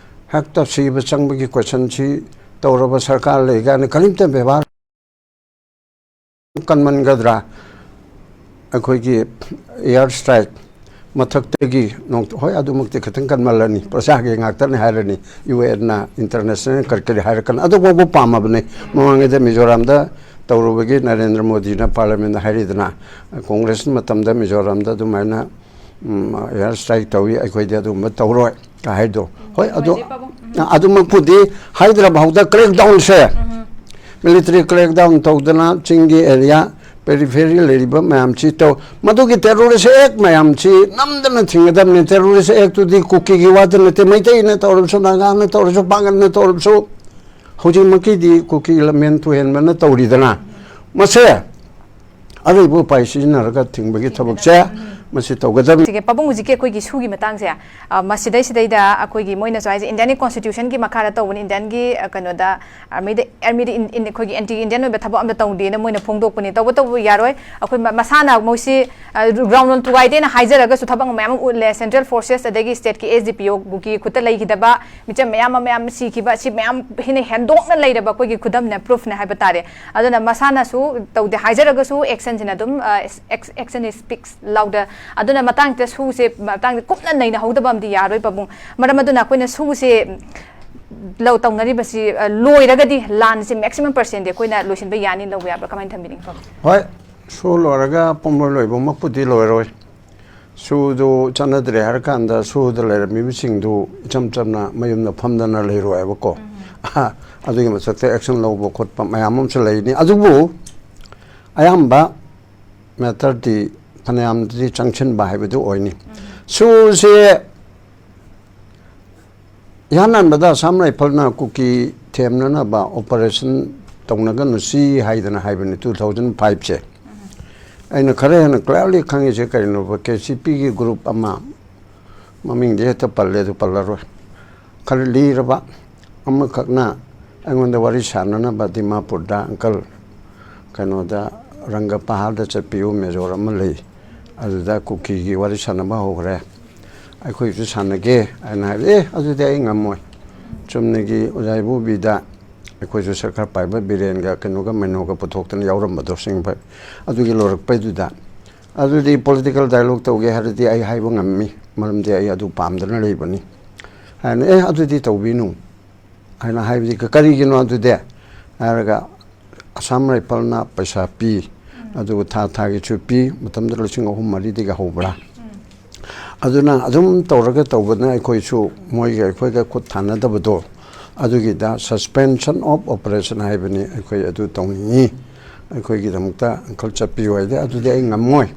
ꯍꯦꯛꯇ ꯁꯤꯕ ꯆꯪꯕꯒꯤ ꯀꯣꯏꯁꯟꯁꯤ ꯇꯧꯔꯕ ꯁꯔꯀꯥꯔ ꯂꯩ ꯀꯥꯏꯅ ꯀꯔꯤꯝꯇ ꯕꯦꯕꯥꯔ ꯀꯟꯃꯟꯒꯗ꯭ꯔꯥ? ꯑꯩꯈꯣꯏꯒꯤ ꯏꯌꯥꯔ ꯁ꯭ꯇ꯭ꯔꯥꯏꯛ ꯃꯊꯛꯇꯒꯤ ꯅꯣꯡ-, ꯍꯣꯏ, ꯑꯗꯨꯃꯛꯇꯤ ꯈꯤꯇꯪ ꯀꯟꯃꯜꯂꯅꯤ, ꯄ꯭ꯔꯖꯥꯒꯤ ꯉꯥꯛꯇꯅꯤ ꯍꯥꯏꯔꯅꯤ, ꯌꯨ ꯑꯦꯟꯅ, ꯏꯟꯇꯔꯅꯦꯁꯅꯦꯜ ꯀꯔꯤ ꯀꯔꯤ ꯍꯥꯏꯔꯛꯀꯅꯤ꯫ ꯑꯗꯨ ꯐꯥꯎꯕ ꯄꯥꯝꯃꯕꯅꯤ꯫ ꯃꯃꯥꯡꯉꯩꯗ ꯃꯤꯖꯣꯔꯥꯝꯗ ꯇꯧꯔꯨꯕꯒꯤ ꯅꯔꯦꯟꯗ꯭ꯔ ꯃꯣꯗꯤꯅ ꯄꯥꯔꯂꯤꯌꯥꯃꯦꯟꯗ ꯍꯥꯏꯔꯤꯗꯅ, ꯀꯣꯡꯒ꯭ꯔꯦꯁ ꯃꯇꯝꯗ ꯃꯤꯖꯣꯔꯥꯝꯗ ꯑꯗꯨꯃꯥꯏꯅ, ꯎꯝ, ꯏꯌꯥꯔ ꯁ꯭ꯇ꯭ꯔꯥꯏꯛ ꯇꯧꯏ, ꯑꯩꯈꯣꯏꯗꯤ ꯑꯗꯨꯒꯨꯝꯕ ꯇꯧꯔꯣꯏ ꯀ ꯍꯥꯏꯗꯣ꯫ ꯍꯣꯏ, ꯑꯗꯨ, ꯅꯨꯡꯉꯥꯏꯖꯩ ꯄꯥꯕꯨꯡ꯫ ꯎꯝ꯫ ꯑꯗꯨꯃꯛꯄꯨꯗꯤ ꯍꯥꯏꯗ꯭ꯔꯕ ꯐꯥꯎꯗ ꯀ꯭ꯔꯦꯛꯗꯥꯎꯟꯁꯦ, ꯎꯝ꯫ ꯃꯤꯂꯤꯇꯔꯤ ꯀ꯭ꯔꯦꯛꯗꯥꯎꯟ ꯇꯧꯗꯅ ꯆꯤꯡꯒꯤ ꯑꯦꯔꯤꯌꯥ, ꯄꯦꯔꯤꯐꯦꯔꯤ ꯂꯩꯔꯤꯕ ꯃꯌꯥꯝꯁꯤ ꯇꯧ-, ꯃꯗꯨꯒꯤ ꯇꯦꯔꯣꯔꯤꯁ ꯑꯦꯛ ꯃꯌꯥꯝꯁꯤ ꯅꯝꯗꯅ ꯊꯤꯡꯒꯗꯕꯅꯤ꯫ ꯇꯦꯔꯣꯔꯤꯁ ꯑꯦꯛꯇꯨꯗꯤ ꯀꯨꯀꯤꯒꯤ ꯋꯥꯗ ꯅꯠꯇꯦ, ꯃꯩꯇꯩꯅ ꯇꯧꯔꯕꯁꯨ, ꯅꯥꯒꯥꯅ ꯇꯧꯔꯕꯁꯨ, ꯄꯥꯡꯒꯜꯅ ꯇꯧꯔꯕꯁꯨ, ꯍꯧꯖꯤꯛꯃꯛꯀꯤꯗꯤ ꯀꯨꯀꯤ ꯂꯝꯍꯦꯟ ꯇꯨꯍꯦꯟꯕꯅ ꯇꯧꯔꯤꯗꯅ꯫ ꯃꯁꯦ ꯑꯔꯩꯕ ꯎꯄꯥꯏ ꯁꯤꯖꯤꯟꯅꯔꯒ ꯊꯤꯡꯕꯒꯤ ꯊꯕꯛꯁꯦ ꯃꯁꯤ ꯇꯧꯒꯗꯕꯅꯤ꯫ ꯁꯤꯒꯤ ꯄꯥꯕꯨꯡ ꯍꯧꯖꯤꯛꯀꯤ ꯑꯩꯈꯣꯏꯒꯤ ꯁꯨꯒꯤ ꯃꯇꯥꯡꯁꯦ, ꯑ, ꯃꯁꯤꯗꯩꯁꯤꯗꯩꯗ ꯑꯩꯈꯣꯏꯒꯤ ꯃꯣꯏꯅꯁꯨ ꯍꯥꯏꯁꯦ ꯏꯟꯗꯤꯌꯥꯟꯒꯤ ꯀꯣꯟꯁꯇꯤꯇ꯭ꯌꯨꯁꯟꯒꯤ ꯃꯈꯥꯗ ꯇꯧꯕꯅꯤ, ꯏꯟꯗꯤꯌꯥꯟꯒꯤ, ꯑ, ꯀꯩꯅꯣꯗ, ꯑꯥꯔꯃꯤꯗ, ꯑꯥꯔꯃꯤꯗ ꯏꯟ-, ꯏꯟ-, ꯑꯩꯈꯣꯏꯒꯤ ꯑꯦꯟꯇꯤ ꯏꯟꯗꯤꯌꯥꯟ ꯑꯣꯏꯕ ꯊꯕꯛ ꯑꯝꯇ ꯇꯧꯗꯦꯅ ꯃꯣꯏꯅ ꯐꯣꯡꯗꯣꯛꯄꯅꯤ꯫ ꯇꯧꯕꯇꯕꯨ ꯌꯥꯔꯣꯏ꯫ ꯑꯩꯈꯣꯏ ꯃ-, ꯃꯁꯥꯅ ꯃꯣꯏꯁꯤ, ꯑ, ꯒ꯭ꯔꯥꯎꯟ ꯔꯨꯜ ꯊꯨꯒꯥꯏꯗꯦꯅ ꯍꯥꯏꯖꯔꯒꯁꯨ ꯊꯕꯛ ꯃꯌꯥꯝ ꯑꯃ ꯎꯠꯂꯦ꯫ ꯁꯦꯟꯇ꯭ꯔꯦꯜ ꯐꯣꯔꯁꯦꯁ ꯑꯗꯒꯤ ꯁ꯭ꯇꯦꯠꯀꯤ ꯑꯦꯁ ꯗꯤ ꯄꯤ ꯑꯣ ꯀꯨꯀꯤ ꯈꯨꯠꯇ ꯂꯩꯈꯤꯗꯕ ꯃꯤꯆꯝ ꯃꯌꯥꯝ ꯑꯃ ꯃꯌꯥꯝ ꯁꯤꯈꯤꯕ, ꯁꯤ ꯃꯌꯥꯝ ꯍꯦꯟꯅ ꯍꯦꯟꯗꯣꯛꯅ ꯂꯩꯔꯕ ꯑꯩꯈꯣꯏꯒꯤ ꯈꯨꯗꯝꯅꯦ, ꯄ꯭ꯔꯨꯐꯅꯦ ꯍꯥꯏꯕ ꯇꯥꯔꯦ꯫ ꯑꯗꯨꯅ ꯃꯁꯥꯅꯁꯨ ꯇꯧꯗꯦ ꯍꯥꯏꯖꯔꯒꯁꯨ, ꯑꯦꯛꯁꯟꯁꯤꯅ ꯑꯗꯨꯝ, ꯑ, X-, X-, action speaks louder꯫ ꯑꯗꯨꯅ ꯃꯇꯥꯡꯁꯤꯗ ꯁꯨꯁꯦ, ꯃꯇꯥꯡꯁꯦ ꯀꯨꯞꯅ ꯅꯩꯅꯍꯧꯗꯕ ꯑꯃꯗꯤ ꯌꯥꯔꯣꯏ ꯄꯥꯕꯨꯡ꯫ ꯃꯔꯝ ꯑꯗꯨꯅ ꯑꯩꯈꯣꯏꯅ ꯁꯨꯁꯦ ꯂꯧ ꯇꯧꯅꯔꯤꯕꯁꯤ, ꯑ, ꯂꯣꯏꯔꯒꯗꯤ ꯂꯥꯟꯁꯤ maximum percentꯗꯤ ꯑꯩꯈꯣꯏꯅ ꯂꯣꯏꯁꯤꯟꯕ ꯌꯥꯅꯤ ꯂꯧꯕ ꯌꯥꯕ꯭ꯔꯥ? ꯀꯃꯥꯏꯅ ꯊꯝꯕꯤꯅꯤꯡꯉꯤ ꯄꯥꯕꯨꯡ? ꯍꯣꯏ, ꯁꯨ ꯂꯣꯏꯔꯒ ꯄꯨꯡꯂꯣꯏ ꯂꯣꯏꯕꯃꯛꯄꯨꯗꯤ ꯂꯣꯏꯔꯣꯏ꯫ ꯁꯨꯗꯨ ꯆꯠꯅꯗ꯭ꯔꯦ ꯍꯥꯏꯔꯀꯥꯟꯗ ꯁꯨꯗ ꯂꯩꯔꯝꯃꯤꯕꯁꯤꯡꯗꯨ ꯏꯆꯝ ꯆꯝꯅ ꯃꯌꯨꯝꯗ ꯐꯝꯗꯅ ꯂꯩꯔꯣꯏ ꯍꯥꯏꯕꯀꯣ꯫ ꯎꯝ꯫ ꯑꯗꯨꯒꯤ ꯃꯊꯛꯇ action ꯂꯧꯕ ꯈꯣꯠꯄ ꯃꯌꯥꯝ ꯑꯃꯁꯨ ꯂꯩꯅꯤ꯫ ꯑꯗꯨꯕꯨ ꯑꯌꯥꯝꯕ matterꯗꯤ ꯐꯅꯌꯥꯝꯗꯤ ꯆꯪꯁꯤꯟꯕ ꯍꯥꯏꯕꯗꯨ ꯑꯣꯏꯅꯤ꯫ ꯎꯝ꯫ ꯁꯨꯁꯦ ꯏꯍꯥꯟ ꯍꯥꯟꯕꯗ ꯑꯁꯥꯝ ꯔꯥꯏꯐꯜꯅ ꯀꯨꯀꯤ ꯊꯦꯝꯅꯅꯕ operation ꯇꯧꯅꯒꯅꯨ ꯁꯤ ꯍꯥꯏꯗꯅ ꯍꯥꯏꯕꯅꯤ, two thousand fiveꯁꯦ꯫ ꯑꯩꯅ ꯈꯔ ꯍꯦꯟꯅ clearly ꯈꯪꯉꯤꯁꯦ ꯀꯔꯤꯅꯣꯕ, ꯀꯦ ꯁꯤ ꯄꯤꯒꯤ group ꯑꯃ, ꯃꯃꯤꯡꯗꯤ ꯍꯦꯛꯇ ꯄꯜꯂꯦ, ꯑꯗꯨ ꯄꯜꯂꯔꯣꯏ, ꯈꯔ ꯂꯤꯔꯕ ꯑꯃꯈꯛꯅ ꯑꯩꯉꯣꯟꯗ ꯋꯥꯔꯤ ꯁꯥꯟꯅꯅꯕ ꯗꯤꯃꯥꯄꯨꯔꯗ, "ꯑꯪꯀꯜ, ꯀꯩꯅꯣꯗ, ꯔꯪꯒ ꯄꯍꯥꯔꯗ ꯆꯠꯄꯤꯌꯨ, ꯃꯦꯖꯣꯔ ꯑꯃ ꯂꯩ, ꯑꯗꯨꯗ ꯀꯨꯀꯤꯒꯤ ꯋꯥꯔꯤ ꯁꯥꯟꯅꯕ ꯍꯧꯈ꯭ꯔꯦ, ꯑꯩꯈꯣꯏꯁꯨ ꯁꯥꯟꯅꯒꯦ" ꯍꯥꯏꯅ ꯍꯥꯏꯔꯛꯑꯦ꯫ ꯑꯗꯨꯗꯤ ꯑꯩ ꯉꯝꯃꯣꯏ, ꯆꯨꯝꯅꯒꯤ ꯑꯣꯖꯥ ꯏꯕꯣꯕꯤꯗ ꯑꯩꯈꯣꯏꯁꯨ ꯁꯔꯀꯥꯔ ꯄꯥꯏꯕ ꯕꯤꯔꯦꯟꯒ ꯀꯩꯅꯣꯒ ꯃꯩꯅꯣꯒ ꯄꯨꯊꯣꯛꯇꯅ ꯌꯥꯎꯔꯝꯕꯗꯣ ꯁꯤꯡꯕ꯫ ꯑꯗꯨꯒꯤ ꯂꯣꯏꯔꯛꯄꯩꯗꯨꯗ, "ꯑꯗꯨꯗꯤ political dialogue ꯇꯧꯒꯦ ꯍꯥꯏꯔꯗꯤ ꯑꯩ ꯍꯥꯏꯕ ꯉꯝꯃꯤ, ꯃꯔꯝꯗꯤ ꯑꯩ ꯑꯗꯨ ꯄꯥꯝꯗꯅ ꯂꯩꯕꯅꯤ" ꯍꯥꯏꯅ, "ꯑꯦ, ꯑꯗꯨꯗꯤ ꯇꯧꯕꯤꯅꯨ" ꯍꯥꯏꯅ ꯍꯥꯏꯕꯗꯤ ꯀ-, ꯀꯔꯤꯒꯤꯅꯣ ꯑꯗꯨꯗꯤ ꯍꯥꯏꯔꯒ, ꯑꯁꯥꯝ ꯔꯥꯏꯐꯜꯅ ꯄꯩꯁꯥ ꯄꯤ, ꯑꯗꯨꯒ ꯊꯥ ꯊꯥꯒꯤꯁꯨ ꯄꯤ, ꯃꯇꯝꯗꯨꯗ ꯂꯤꯁꯤꯡ ꯑꯍꯨꯝ ꯃꯔꯤꯗꯒꯤ ꯍꯧꯕ꯭ꯔꯥ꯫ ꯑꯗꯨꯅ ꯑꯗꯨꯝ ꯇꯧꯔꯒ ꯇꯧꯕꯅ ꯑꯩꯈꯣꯏꯁꯨ ꯃꯣꯏꯒ ꯑꯩꯈꯣꯏꯒ ꯈꯨꯠ ꯊꯥꯅꯗꯕꯗꯣ, ꯑꯗꯨꯒꯤꯗ suspension of operation ꯍꯥꯏꯕꯅꯤ, ꯑꯩꯈꯣꯏ ꯑꯗꯨ ꯇꯧꯅꯤꯡꯉꯤ, ꯑꯩꯈꯣꯏꯒꯤꯗꯃꯛꯇ ꯑꯪꯀꯜ ꯆꯠꯄꯤꯌꯨ ꯍꯥꯏꯗꯤ, "ꯑꯗꯨꯗꯤ ꯑꯩ ꯉꯝꯃꯣꯏ,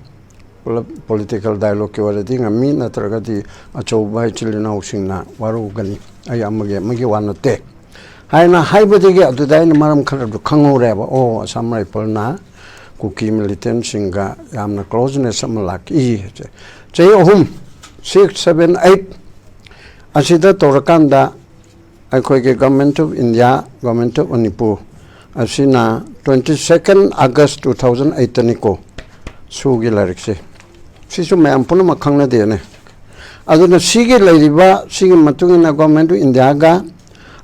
ꯄꯨꯂꯞ political dialogueꯀꯤ ꯑꯣꯏꯔꯗꯤ ꯉꯝꯃꯤ, ꯅꯠꯇ꯭ꯔꯒꯗꯤ ꯑꯆꯧꯕ ꯏꯆꯤꯜ ꯏꯅꯥꯎꯁꯤꯡꯅ ꯋꯥꯔꯧꯒꯅꯤ, ꯑꯩ ꯑꯃꯒꯤ ꯑꯃꯒꯤ ꯋꯥ ꯅꯠꯇꯦ" ꯍꯥꯏꯅ ꯍꯥꯏꯕꯗꯒꯤ ꯑꯗꯨꯗ ꯑꯩꯅ ꯃꯔꯝ ꯈꯔꯗꯨ ꯈꯪꯍꯧꯔꯦꯕ꯫ ꯑꯣ, ꯑꯁꯥꯝ ꯔꯥꯏꯐꯜꯅ ꯀꯨꯀꯤ militantꯁꯤꯡꯒ ꯌꯥꯝꯅ closeness ꯑꯃ ꯂꯥꯛꯏ꯫ ꯆꯍꯤ ꯑꯍꯨꯝ, six, seven, eight ꯑꯁꯤꯗ ꯇꯧꯔꯀꯥꯟꯗ ꯑꯩꯈꯣꯏꯒꯤ Government of India, Government of Manipur ꯑꯁꯤꯅ twenty second August two thousand eightꯇꯅꯤꯀꯣ ꯁꯨꯒꯤ ꯂꯥꯏꯔꯤꯛꯁꯦ꯫ ꯁꯤꯁꯨ ꯃꯌꯥꯝ ꯄꯨꯝꯅꯃꯛ ꯈꯪꯅꯗꯦꯅꯦ꯫ ꯑꯗꯨꯅ ꯁꯤꯒꯤ ꯂꯩꯔꯤꯕ, ꯁꯤꯒꯤ ꯃꯇꯨꯡ ꯏꯟꯅ Government of Indiaꯒ,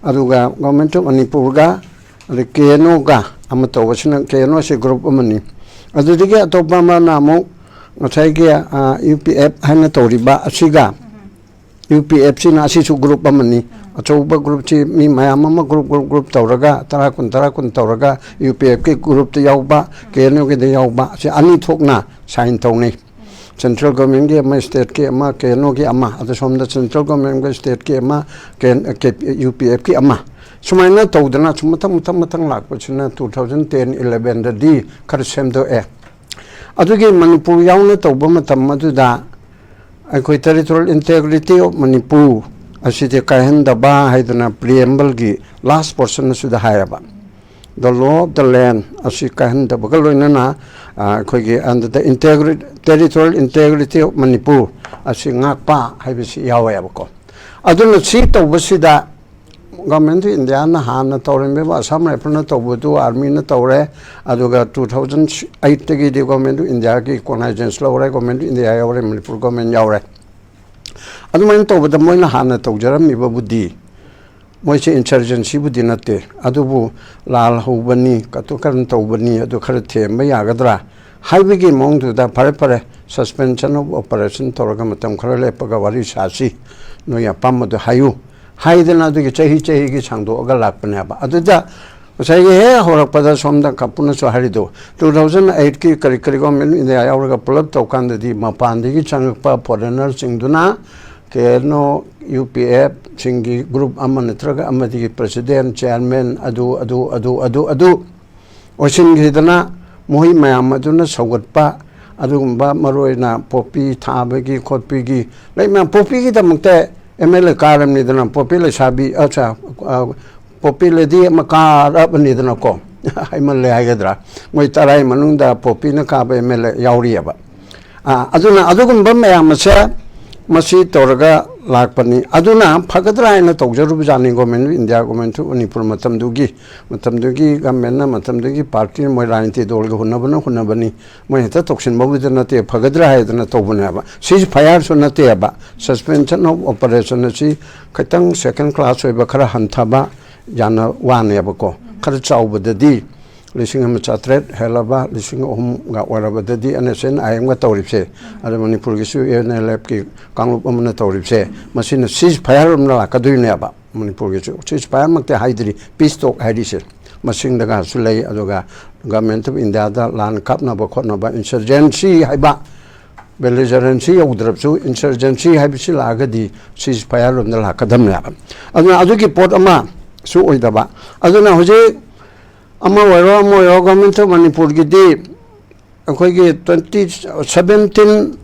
ꯑꯗꯨꯒ Government of Manipurꯒ, ꯑꯗꯩ ꯀꯦ ꯑꯦꯟ ꯑꯣꯒ ꯑꯃ ꯇꯧꯕꯁꯤꯅ, ꯀꯦ ꯑꯦꯟ ꯑꯣꯁꯤ group ꯑꯃꯅꯤ꯫ ꯑꯗꯨꯗꯒꯤ ꯑꯇꯣꯞꯄ ꯑꯃꯅ ꯑꯃꯨꯛ ꯉꯁꯥꯏꯒꯤ, ꯑ, ꯌꯨ ꯄꯤ ꯑꯦꯐ ꯍꯥꯏꯅ ꯇꯧꯔꯤꯕ ꯑꯁꯤꯒ, ꯌꯨ ꯄꯤ ꯑꯦꯐꯁꯤꯅ ꯑꯁꯤꯁꯨ group ꯑꯃꯅꯤ꯫ ꯑꯆꯧꯕ groupꯁꯤ ꯃꯤ ꯃꯌꯥꯝ ꯑꯃ group, group, group ꯇꯧꯔꯒ, ꯇꯔꯥ, ꯀꯨꯟ, ꯇꯔꯥ, ꯀꯨꯟ ꯇꯧꯔꯒ, ꯌꯨ ꯄꯤ ꯑꯦꯐꯀꯤ groupꯇ ꯌꯥꯎꯕ, ꯀꯦ ꯑꯦꯟ ꯌꯨꯒꯤꯗ ꯌꯥꯎꯕ, ꯑꯁꯤ ꯑꯅꯤ ꯊꯣꯛꯅ sign ꯇꯧꯅꯩ꯫ Central governmentꯀꯤ ꯑꯃ, stateꯀꯤ ꯑꯃ, ꯀꯦ ꯑꯦꯟ ꯌꯨꯒꯤ ꯑꯃ, ꯑꯗ ꯁꯣꯝꯗ central governmentꯒ stateꯀꯤ ꯑꯃ, ꯀꯦ ꯑꯦꯟ, ꯀꯦ, ꯌꯨ ꯄꯤ ꯑꯦꯐꯀꯤ ꯑꯃ, ꯁꯨꯃꯥꯏꯅ ꯇꯧꯗꯅ ꯁꯨꯝ ꯃꯊꯪ, ꯃꯊꯪ, ꯃꯊꯪ ꯂꯥꯛꯄꯁꯤꯅ two thousand ten elevenꯗꯗꯤ ꯈꯔ ꯁꯦꯝꯗꯣꯛꯑꯦ꯫ ꯑꯗꯨꯒꯤ ꯃꯅꯤꯄꯨꯔ ꯌꯥꯎꯅ ꯇꯧꯕ ꯃꯇꯝ ꯑꯗꯨꯗ ꯑꯩꯈꯣꯏ Territorial Integrity of Manipur ꯑꯁꯤꯗꯤ ꯀꯥꯏꯍꯟꯗꯕ ꯍꯥꯏꯗꯅ preambleꯒꯤ last portion ꯑꯁꯤꯗ ꯍꯥꯏꯔꯕ꯫ the law of the land ꯑꯁꯤ ꯀꯥꯏꯍꯟꯗꯕꯒ ꯂꯣꯏꯅꯅ ꯑꯩꯈꯣꯏꯒꯤ under the integrity, territorial integrity of Manipur ꯑꯁꯤ ꯉꯥꯛꯄ ꯍꯥꯏꯕꯁꯤ ꯌꯥꯎꯋꯦꯕꯀꯣ꯫ ꯑꯗꯨꯅ ꯁꯤ ꯇꯧꯕꯁꯤꯗ Government of Indiaꯅ ꯍꯥꯟꯅ ꯇꯧꯔꯝꯃꯤꯕ Assam Riflesꯅ ꯇꯧꯕꯗꯨ Armyꯅ ꯇꯧꯔꯦ꯫ ꯑꯗꯨꯒ two thousand eightꯇꯒꯤꯗꯤ Government of Indiaꯒꯤ cognizance ꯂꯧꯔꯦ, Government of India ꯌꯥꯎꯔꯦ, Manipur government ꯌꯥꯎꯔꯦ꯫ ꯑꯗꯨꯃꯥꯏꯅ ꯇꯧꯕꯗ ꯃꯣꯏꯅ ꯍꯥꯟꯅ ꯇꯧꯖꯔꯝꯃꯤꯕꯕꯨꯗꯤ ꯃꯣꯏꯁꯦ insurgencyꯕꯨꯗꯤ ꯅꯠꯇꯦ, ꯑꯗꯨꯕꯨ ꯂꯥꯜ ꯍꯧꯕꯅꯤ, ꯀꯇꯨ ꯀꯔꯟ ꯇꯧꯕꯅꯤ, ꯑꯗꯨ ꯈꯔ ꯊꯦꯝꯕ ꯌꯥꯒꯗ꯭ꯔꯥ ꯍꯥꯏꯕꯒꯤ ꯃꯑꯣꯡꯗꯨꯗ ꯐꯔꯦ ꯐꯔꯦ, suspension of operation ꯇꯧꯔꯒ ꯃꯇꯝ ꯈꯔ ꯂꯦꯞꯄꯒ ꯋꯥꯔꯤ ꯁꯥꯁꯤ, ꯅꯣꯏ ꯑꯄꯥꯝꯕꯗꯣ ꯍꯥꯏꯌꯨ ꯍꯥꯏꯗꯅ ꯑꯗꯨꯒꯤ ꯆꯍꯤ ꯆꯍꯤꯒꯤ ꯁꯥꯡꯗꯣꯛꯑꯒ ꯂꯥꯛꯄꯅꯦꯕ꯫ ꯑꯗꯨꯗ ꯉꯁꯥꯏꯒꯤ ꯍꯦꯛ ꯍꯧꯔꯛꯄꯗ ꯁꯣꯝꯗ ꯀꯥꯄꯨꯅꯁꯨ ꯍꯥꯏꯔꯤꯗꯣ, two thousand eightꯀꯤ ꯀꯔꯤ ꯀꯔꯤ Government of India ꯌꯥꯎꯔꯒ ꯄꯨꯂꯞ ꯇꯧꯀꯥꯟꯗꯗꯤ ꯃꯄꯥꯟꯗꯒꯤ ꯆꯪꯉꯛꯄ foreignerꯁꯤꯡꯗꯨꯅ ꯀꯦ ꯑꯦꯟ ꯑꯣ, ꯌꯨ ꯄꯤ ꯑꯦꯐꯁꯤꯡꯒꯤ group ꯑꯃ ꯅꯠꯇ꯭ꯔꯒ ꯑꯃꯗꯒꯤ president, chairman, ꯑꯗꯨ ꯑꯗꯨ ꯑꯗꯨ ꯑꯗꯨ ꯑꯗꯨ ꯑꯣꯏꯁꯤꯟꯈꯤꯗꯅ ꯃꯈꯣꯏ ꯃꯌꯥꯝ ꯑꯗꯨꯅ ꯁꯧꯒꯠꯄ, ꯑꯗꯨꯒꯨꯝꯕ ꯃꯔꯨ ꯑꯣꯏꯅ ꯄꯣꯄꯤ ꯊꯥꯕꯒꯤ ꯈꯣꯠꯄꯒꯤ ꯂꯩ ꯃꯌꯥꯝ, ꯄꯣꯄꯤꯒꯤꯗꯃꯛꯇ ꯑꯦꯝ ꯑꯦꯜ ꯑꯦ ꯀꯥꯔꯕꯅꯤꯗꯅ, ꯄꯣꯄꯤ ꯂꯩꯁꯥꯕꯤ, ꯑꯆꯥ, ꯄꯣꯄꯤ ꯂꯦꯗꯤ ꯑꯃ ꯀꯥꯔꯕꯅꯤꯗꯅꯀꯣ꯫ ꯍꯥꯏꯃꯜꯂꯦ ꯍꯥꯏꯒꯗ꯭ꯔꯥ, ꯃꯣꯏ ꯇꯔꯥꯒꯤ ꯃꯅꯨꯡꯗ ꯄꯣꯄꯤꯅ ꯀꯥꯕ ꯑꯦꯝ ꯑꯦꯜ ꯑꯦ ꯌꯥꯎꯔꯤꯑꯕ꯫ ꯑꯥ, ꯑꯗꯨꯅ ꯑꯗꯨꯒꯨꯝꯕ ꯃꯌꯥꯝ ꯑꯁꯦ ꯃꯁꯤ ꯇꯧꯔꯒ ꯂꯥꯛꯄꯅꯤ꯫ ꯑꯗꯨꯅ ꯐꯒꯗ꯭ꯔꯥ ꯍꯥꯏꯅ ꯇꯧꯖꯔꯨꯕꯖꯥꯠꯅꯤ Government of India, Government of Manipur ꯃꯇꯝꯗꯨꯒꯤ, ꯃꯇꯝꯗꯨꯒꯤ governmentꯅ, ꯃꯇꯝꯗꯨꯒꯤ partyꯅ, ꯃꯣꯏ ꯔꯥꯖꯅꯤꯇꯤ ꯗꯜꯒ ꯍꯨꯟꯅꯕꯅ ꯍꯨꯟꯅꯕꯅꯤ꯫ ꯃꯣꯏ ꯍꯦꯛꯇ ꯇꯧꯁꯤꯟꯕꯕꯨꯗꯤ ꯅꯠꯇꯦ, ꯐꯒꯗ꯭ꯔꯥ ꯍꯥꯏꯗꯅ ꯇꯧꯕꯅꯦꯕ꯫ Ceasefire ꯁꯨ ꯅꯠꯇꯦꯕ, suspension of operation ꯑꯁꯤ ꯈꯤꯇꯪ second class ꯑꯣꯏꯕ, ꯈꯔ ꯍꯟꯊꯕ ꯌꯥꯅ ꯋꯥꯅꯦꯕꯀꯣ꯫ ꯈꯔ ꯆꯥꯎꯕꯗꯗꯤ ꯂꯤꯁꯤꯡ ꯑꯃ ꯆꯥꯇ꯭ꯔꯦꯠ ꯍꯦꯜꯂꯕ, ꯂꯤꯁꯤꯡ ꯑꯍꯨꯝꯒ ꯑꯣꯏꯔꯕꯗꯗꯤ ꯑꯦꯟ ꯑꯦꯁ ꯑꯦꯟ ꯑꯥꯏ ꯑꯦꯝꯒ ꯇꯧꯔꯤꯕꯁꯦ, ꯑꯗ ꯃꯅꯤꯄꯨꯔꯒꯤꯁꯨ ꯑꯦꯟ ꯑꯦꯜ ꯑꯦꯐꯀꯤ ꯀꯥꯡꯂꯨꯞ ꯑꯃꯅ ꯇꯧꯔꯤꯕꯁꯦ, ꯃꯁꯤꯅ ceasefire ꯑꯃꯅ ꯂꯥꯛꯀꯗꯣꯏꯅꯦꯕ꯫ ꯃꯅꯤꯄꯨꯔꯒꯤꯁꯨ ceasefire ꯃꯛꯇꯤ ꯍꯥꯏꯗ꯭ꯔꯤ, peace talk ꯍꯥꯏꯔꯤꯁꯦ꯫ ꯃꯁꯤꯡꯗꯒꯁꯨ ꯂꯩ꯫ ꯑꯗꯨꯒ Government of Indiaꯗ ꯂꯥꯟ ꯀꯥꯞꯅꯕ ꯈꯣꯠꯅꯕ, insurgency ꯍꯥꯏꯕ, belligerency ꯌꯧꯗ꯭ꯔꯕꯁꯨ insurgency ꯍꯥꯏꯕꯁꯤ ꯂꯥꯛꯑꯒꯗꯤ ceasefire ꯂꯣꯝꯗ ꯂꯥꯛꯀꯗꯕꯅꯦꯕ꯫ ꯑꯗꯨꯅ ꯑꯗꯨꯒꯤ ꯄꯣꯠ ꯑꯃꯁꯨ ꯑꯣꯏꯗꯕ꯫ ꯑꯗꯨꯅ ꯍꯧꯖꯤꯛ ꯑꯃ ꯑꯣꯏꯔꯣ ꯑꯃ ꯑꯣꯏꯔꯣ, Government of ꯃꯅꯤꯄꯨꯔꯒꯤꯗꯤ ꯑꯩꯈꯣꯏꯒꯤ twenty seventeen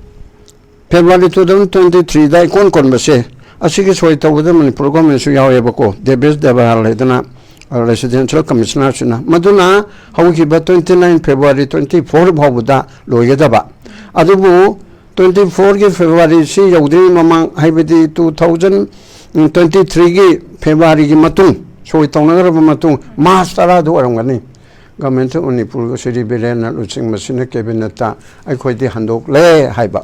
February two thousand twenty threeꯗ ꯏꯀꯣꯟ ꯀꯣꯟꯕꯁꯦ, ꯑꯁꯤꯒꯤ ꯁꯣꯏ ꯇꯧꯕꯗ ꯃꯅꯤꯄꯨꯔ governmentꯁꯨ ꯌꯥꯎꯋꯦꯕꯀꯣ꯫ ꯗꯦꯕꯦꯁ ꯗꯦꯕꯔꯥꯜ ꯍꯥꯏꯗꯅ Residential Commissionerꯁꯤꯅ, ꯃꯗꯨꯅ ꯍꯧꯈꯤꯕ twenty nine February twenty four ꯐꯥꯎꯕꯗ ꯂꯣꯏꯒꯗꯕ꯫ ꯑꯗꯨꯕꯨ twenty fourꯒꯤ Februaryꯁꯤ ꯌꯧꯗ꯭ꯔꯤꯉꯩ ꯃꯃꯥꯡ, ꯍꯥꯏꯕꯗꯤ two thousand twenty threeꯒꯤ Februaryꯒꯤ ꯃꯇꯨꯡ, ꯁꯣꯏ ꯇꯧꯅꯈ꯭ꯔꯕ ꯃꯇꯨꯡ, March ꯇꯔꯥꯗ ꯑꯣꯏꯔꯝꯒꯅꯤ, Government of ꯃꯅꯤꯄꯨꯔꯒ ꯁ꯭ꯔꯤ ꯕꯤꯔꯦꯟꯅ ꯂꯨꯆꯤꯡꯕꯁꯤꯅ Cabinetꯇ ꯑꯩꯈꯣꯏꯗꯤ ꯍꯟꯗꯣꯛꯂꯦ ꯍꯥꯏꯕ꯫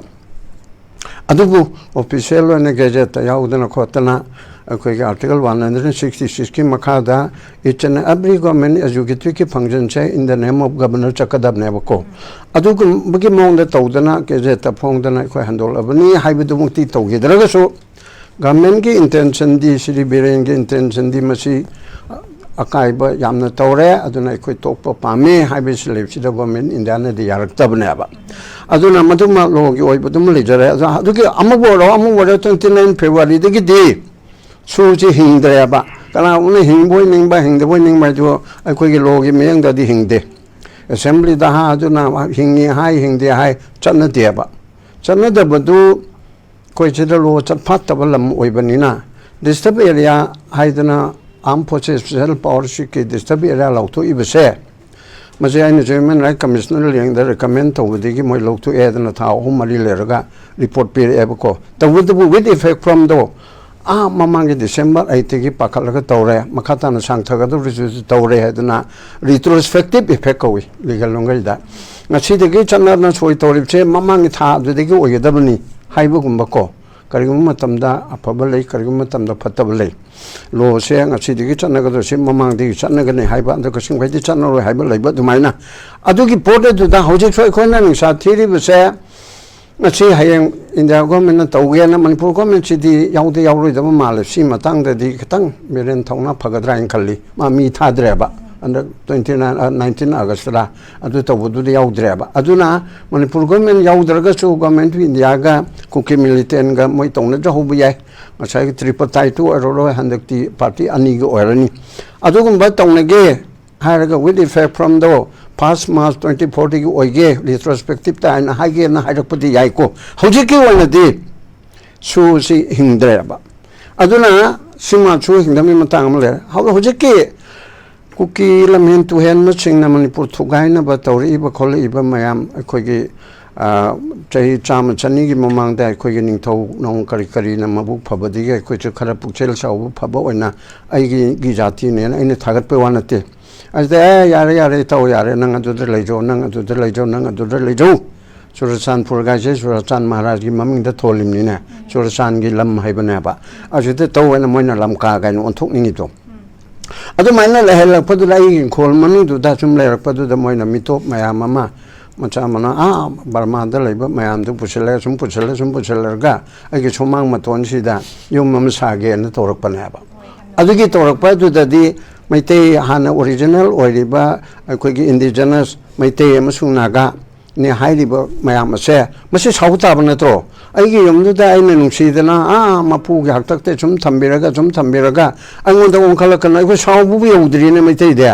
ꯑꯗꯨꯕꯨ official ꯑꯣꯏꯅ Gazetteꯇ ꯌꯥꯎꯗꯅ ꯈꯣꯠꯇꯅ, ꯑꯩꯈꯣꯏꯒꯤ Article one hundred sixty sixꯀꯤ ꯃꯈꯥꯗ each and every government executiveꯀꯤ functionꯁꯦ in the name of governor ꯆꯠꯀꯗꯕꯅꯦꯕꯀꯣ꯫ ꯑꯗꯨꯒꯨꯝꯕꯒꯤ ꯃꯑꯣꯡꯗ ꯇꯧꯗꯅ Gazetteꯇ ꯐꯣꯡꯗꯅ ꯑꯩꯈꯣꯏ ꯍꯟꯗꯣꯛꯂꯕꯅꯤ ꯍꯥꯏꯕꯗꯨꯃꯛꯇꯤ ꯇꯧꯈꯤꯗ꯭ꯔꯒꯁꯨ, Governmentꯀꯤ intentionꯗꯤ, ꯁ꯭ꯔꯤ ꯕꯤꯔꯦꯟꯒꯤ intentionꯗꯤ ꯃꯁꯤ ꯑꯀꯥꯏꯕ ꯌꯥꯝꯅ ꯇꯧꯔꯦ, ꯑꯗꯨꯅ ꯑꯩꯈꯣꯏ ꯇꯣꯛꯄ ꯄꯥꯝꯃꯤ ꯍꯥꯏꯕꯁꯤ ꯂꯩꯕꯁꯤꯗ Government of Indiaꯅꯗꯤ ꯌꯥꯔꯛꯇꯕꯅꯦꯕ꯫ ꯑꯗꯨꯅ ꯃꯗꯨꯃ lawꯒꯤ ꯑꯣꯏꯕꯗꯨꯃ ꯂꯩꯖꯔꯦ꯫ ꯑꯗꯣ ꯑꯗꯨꯒꯤ ꯑꯃꯕꯨ ꯑꯣꯏꯔꯣ, ꯑꯃꯕꯨ ꯑꯣꯏꯔꯣ, twenty nine Februaryꯗꯒꯤꯗꯤ ꯁꯨꯁꯤ ꯍꯤꯡꯗ꯭ꯔꯦꯕ꯫ ꯀꯅꯥꯒꯨꯝꯕꯅ ꯍꯤꯡꯕ ꯑꯣꯏꯅꯤꯡꯕ, ꯍꯤꯡꯗꯕ ꯑꯣꯏꯅꯤꯡꯕ ꯍꯥꯏꯗꯨ ꯑꯩꯈꯣꯏꯒꯤ lawꯒꯤ ꯃꯤꯠꯌꯦꯡꯗꯗꯤ ꯍꯤꯡꯗꯦ꯫ Assemblyꯗ ꯍꯥ ꯑꯗꯨꯅ ꯍꯤꯡꯉꯤ ꯍꯥꯏ, ꯍꯤꯡꯗꯦ ꯍꯥꯏ ꯆꯠꯅꯗꯦꯕ꯫ ꯆꯠꯅꯗꯕꯗꯨ ꯑꯩꯈꯣꯏ ꯁꯤꯗ law ꯆꯠ ꯐꯠꯇꯕ ꯂꯝ ꯑꯣꯏꯕꯅꯤꯅ, disturb area ꯍꯥꯏꯗꯅ Armed Forces Special Powersꯀꯤ disturb area ꯂꯥꯎꯊꯣꯛꯏꯕꯁꯦ, ꯃꯁꯤ ꯑꯩꯅꯁꯨ Human Rights Commissioner ꯂꯦꯡꯗ recommend ꯇꯧꯕꯗꯒꯤ ꯃꯣꯏ ꯂꯧꯊꯣꯛꯑꯦ ꯍꯥꯏꯗꯅ ꯊꯥ ꯑꯍꯨꯝ ꯃꯔꯤ ꯂꯩꯔꯒ report ꯄꯤꯔꯛꯑꯦꯕꯀꯣ꯫ ꯇꯧꯕꯇꯕꯨ with effect from ꯗꯣ ꯑꯥ ꯃꯃꯥꯡꯒꯤ December eightꯇꯒꯤ ꯄꯥꯈꯠꯂꯒ ꯇꯧꯔꯦ, ꯃꯈꯥ ꯇꯥꯅ ꯁꯥꯡꯊꯒꯗꯧꯔꯤꯁꯨ ꯇꯧꯔꯦ ꯍꯥꯏꯗꯅ retrospective effect ꯀꯧꯏ legal ꯂꯣꯟꯒꯩꯗ꯫ ꯉꯁꯤꯗꯒꯤ ꯆꯠꯅꯅ ꯁꯣꯏ ꯇꯧꯔꯤꯕꯁꯦ ꯃꯃꯥꯡꯒꯤ ꯊꯥ ꯑꯗꯨꯗꯒꯤ ꯑꯣꯏꯒꯗꯕꯅꯤ ꯍꯥꯏꯕꯒꯨꯝꯕꯀꯣ꯫ ꯀꯔꯤꯒꯨꯝꯕ ꯃꯇꯝꯗ ꯑꯐꯕ ꯂꯩ, ꯀꯔꯤꯒꯨꯝꯕ ꯃꯇꯝꯗ ꯐꯠꯇꯕ ꯂꯩ꯫ Lawꯁꯦ ꯉꯁꯤꯗꯒꯤ ꯆꯠꯅꯒꯗꯧꯁꯤ ꯃꯃꯥꯡꯗꯒꯤ ꯆꯠꯅꯒꯅꯤ ꯍꯥꯏꯕ, ꯑꯗꯨꯒ ꯀꯩꯁꯨꯝꯈꯩꯗꯤ ꯆꯠꯅꯔꯣꯏ ꯍꯥꯏꯕ ꯂꯩꯕ ꯑꯗꯨꯃꯥꯏꯅ꯫ ꯑꯗꯨꯒꯤ ꯄꯣꯠ ꯑꯗꯨꯗ ꯍꯧꯖꯤꯛꯁꯨ ꯑꯩꯈꯣꯏꯅ ꯅꯤꯡꯁꯥ ꯊꯤꯔꯤꯕꯁꯦ, ꯉꯁꯤ ꯍꯌꯦꯡ India governmentꯅ ꯇꯧꯒꯦꯅ ꯃꯅꯤꯄꯨꯔ governmentꯁꯤꯗꯤ ꯌꯥꯎꯗꯤ ꯌꯥꯎꯔꯣꯏꯗꯕ ꯃꯥꯜꯂꯦ꯫ ꯁꯤ ꯃꯇꯥꯡꯗꯗꯤ ꯈꯤꯇꯪ ꯕꯤꯔꯦꯟ ꯊꯧꯅꯥ ꯐꯒꯗ꯭ꯔꯥ ꯍꯥꯏꯅ ꯈꯜꯂꯤ꯫ ꯃꯥ ꯃꯤ ꯊꯥꯗ꯭ꯔꯦꯕ꯫ ꯍꯟꯗꯛ twenty nine, nineteen Augustꯇ ꯑꯗꯨ ꯇꯧꯕꯗꯨꯗꯤ ꯌꯥꯎꯗ꯭ꯔꯦꯕ꯫ ꯑꯗꯨꯅ ꯃꯅꯤꯄꯨꯔ government ꯌꯥꯎꯗ꯭ꯔꯒꯁꯨ Government of Indiaꯒ ꯀꯨꯀꯤ militantꯒ ꯃꯣꯏ ꯇꯧꯅꯖꯍꯧꯕ ꯌꯥꯏ꯫ ꯉꯁꯥꯏꯒꯤ tripartiteꯇꯨ ꯑꯣꯏꯔꯔꯣꯏ, ꯍꯟꯗꯛꯇꯤ party ꯑꯅꯤꯒꯤ ꯑꯣꯏꯔꯅꯤ꯫ ꯑꯗꯨꯒꯨꯝꯕ ꯇꯧꯅꯒꯦ ꯍꯥꯏꯔꯒ with effect from the first March twenty fourꯗꯒꯤ ꯑꯣꯏꯒꯦ, retrospectiveꯇ ꯍꯥꯏꯅ ꯍꯥꯏꯒꯦꯅ ꯍꯥꯏꯔꯛꯄꯗꯤ ꯌꯥꯏꯀꯣ꯫ ꯍꯧꯖꯤꯛꯀꯤ ꯑꯣꯏꯅꯗꯤ ꯁꯨꯁꯤ ꯍꯤꯡꯗ꯭ꯔꯦꯕ꯫ ꯑꯗꯨꯅ ꯁꯤꯃꯁꯨ ꯍꯤꯡꯗꯕꯒꯤ ꯃꯇꯥꯡ ꯑꯃ ꯂꯩꯔꯦ꯫ ꯍꯧ-, ꯍꯧꯖꯤꯛꯀꯤ ꯀꯨꯀꯤ ꯂꯝꯍꯦꯟ ꯇꯨꯍꯦꯟꯕꯁꯤꯡꯅ ꯃꯅꯤꯄꯨꯔ ꯊꯨꯒꯥꯏꯅꯕ ꯇꯧꯔꯛꯏꯕ ꯈꯣꯠꯂꯛꯏꯕ ꯃꯌꯥꯝ, ꯑꯩꯈꯣꯏꯒꯤ, ꯑ, ꯆꯍꯤ ꯆꯥꯝꯃ ꯆꯅꯤꯒꯤ ꯃꯃꯥꯡꯗ ꯑꯩꯈꯣꯏꯒꯤ ꯅꯤꯡꯊꯧ ꯅꯣꯡ ꯀꯔꯤ ꯀꯔꯤꯅ ꯃꯕꯨꯛ ꯐꯕꯗꯒꯤ ꯑꯩꯈꯣꯏꯁꯨ ꯈꯔ ꯄꯨꯛꯆꯦꯜ ꯆꯥꯎꯕ ꯐꯕ ꯑꯣꯏꯅ ꯑꯩꯒꯤ ꯖꯥꯇꯤꯅꯦꯅ ꯑꯩꯅ ꯊꯥꯒꯠꯄ ꯋꯥ ꯅꯠꯇꯦ꯫ ꯑꯗꯨꯗ, "ꯑꯦ, ꯌꯥꯔꯦ, ꯌꯥꯔꯦ, ꯏꯇꯥꯎ, ꯌꯥꯔꯦ, ꯅꯪ ꯑꯗꯨꯗ ꯂꯩꯖꯧ, ꯅꯪ ꯑꯗꯨꯗ ꯂꯩꯖꯧ, ꯅꯪ ꯑꯗꯨꯗ ꯂꯩꯖꯧ"꯫ ꯆꯨꯔꯆꯥꯟꯄꯨꯔꯒꯥꯏꯁꯦ ꯆꯨꯔꯆꯥꯟ ꯃꯍꯥꯔꯥꯖꯒꯤ ꯃꯃꯤꯡꯗ ꯊꯣꯜꯂꯤꯕꯅꯤꯅꯦ꯫ ꯆꯨꯔꯆꯥꯟꯒꯤ ꯂꯝ ꯍꯥꯏꯕꯅꯦꯕ꯫ ꯑꯁꯤꯗ ꯇꯧ ꯍꯥꯏꯅ ꯃꯣꯏꯅ ꯂꯝꯀꯥ ꯀꯥꯏꯅ ꯑꯣꯟꯊꯣꯛꯅꯤꯡꯉꯤꯗꯣ꯫ ꯑꯗꯨꯃꯥꯏꯅ ꯂꯩꯍꯜꯂꯛꯄꯗꯨꯗ ꯑꯩꯒꯤ ꯏꯪꯈꯣꯜ ꯃꯅꯨꯡꯗꯨꯗ ꯁꯨꯝ ꯂꯩꯔꯛꯄꯗꯨꯗ ꯃꯣꯏꯅ ꯃꯤꯇꯣꯞ ꯃꯌꯥꯝ ꯑꯃ ꯃꯆꯥ ꯃꯅꯥ ꯑꯥ ꯕꯔꯃꯥꯗ ꯂꯩꯕ ꯃꯌꯥꯝꯗꯨ ꯄꯨꯁꯤꯜꯂꯦ, ꯁꯨꯝ ꯄꯨꯁꯤꯜꯂꯦ, ꯁꯨꯝ ꯄꯨꯁꯤꯜꯂꯒ ꯑꯩꯒꯤ ꯁꯨꯃꯥꯡ ꯃꯇꯣꯟꯁꯤꯗ ꯌꯨꯝ ꯑꯃ ꯁꯥꯒꯦꯅ ꯇꯧꯔꯛꯄꯅꯦꯕ꯫ ꯑꯗꯨꯒꯤ ꯇꯧꯔꯛꯄ ꯑꯗꯨꯗꯗꯤ ꯃꯩꯇꯩ ꯍꯥꯟꯅ ꯑꯣꯔꯤꯖꯤꯅꯦꯜ ꯑꯣꯏꯔꯤꯕ ꯑꯩꯈꯣꯏꯒꯤ ꯏꯟꯗꯤꯖꯤꯅꯁ ꯃꯩꯇꯩ ꯑꯃꯁꯨꯡ ꯅꯥꯒꯥ ꯅꯤ ꯍꯥꯏꯔꯤꯕ ꯃꯌꯥꯝ ꯑꯁꯦ, ꯃꯁꯤ ꯁꯥꯎ ꯇꯥꯕ ꯅꯠꯇ꯭ꯔꯣ? ꯑꯩꯒꯤ ꯌꯨꯝꯗꯨꯗ ꯑꯩꯅ ꯅꯨꯡꯁꯤꯗꯅ, ꯑꯥ, ꯃꯄꯨꯒꯤ ꯍꯥꯛꯇꯛꯇ ꯁꯨꯝ ꯊꯝꯕꯤꯔꯒ, ꯁꯨꯝ ꯊꯝꯕꯤꯔꯒ, ꯑꯩꯉꯣꯟꯗ ꯑꯣꯟꯈꯠꯂꯛꯀꯅꯨ, ꯑꯩꯈꯣꯏ ꯁꯥꯎꯕꯕꯨ ꯌꯧꯗ꯭ꯔꯤꯅꯦ ꯃꯩꯇꯩꯗꯤ꯫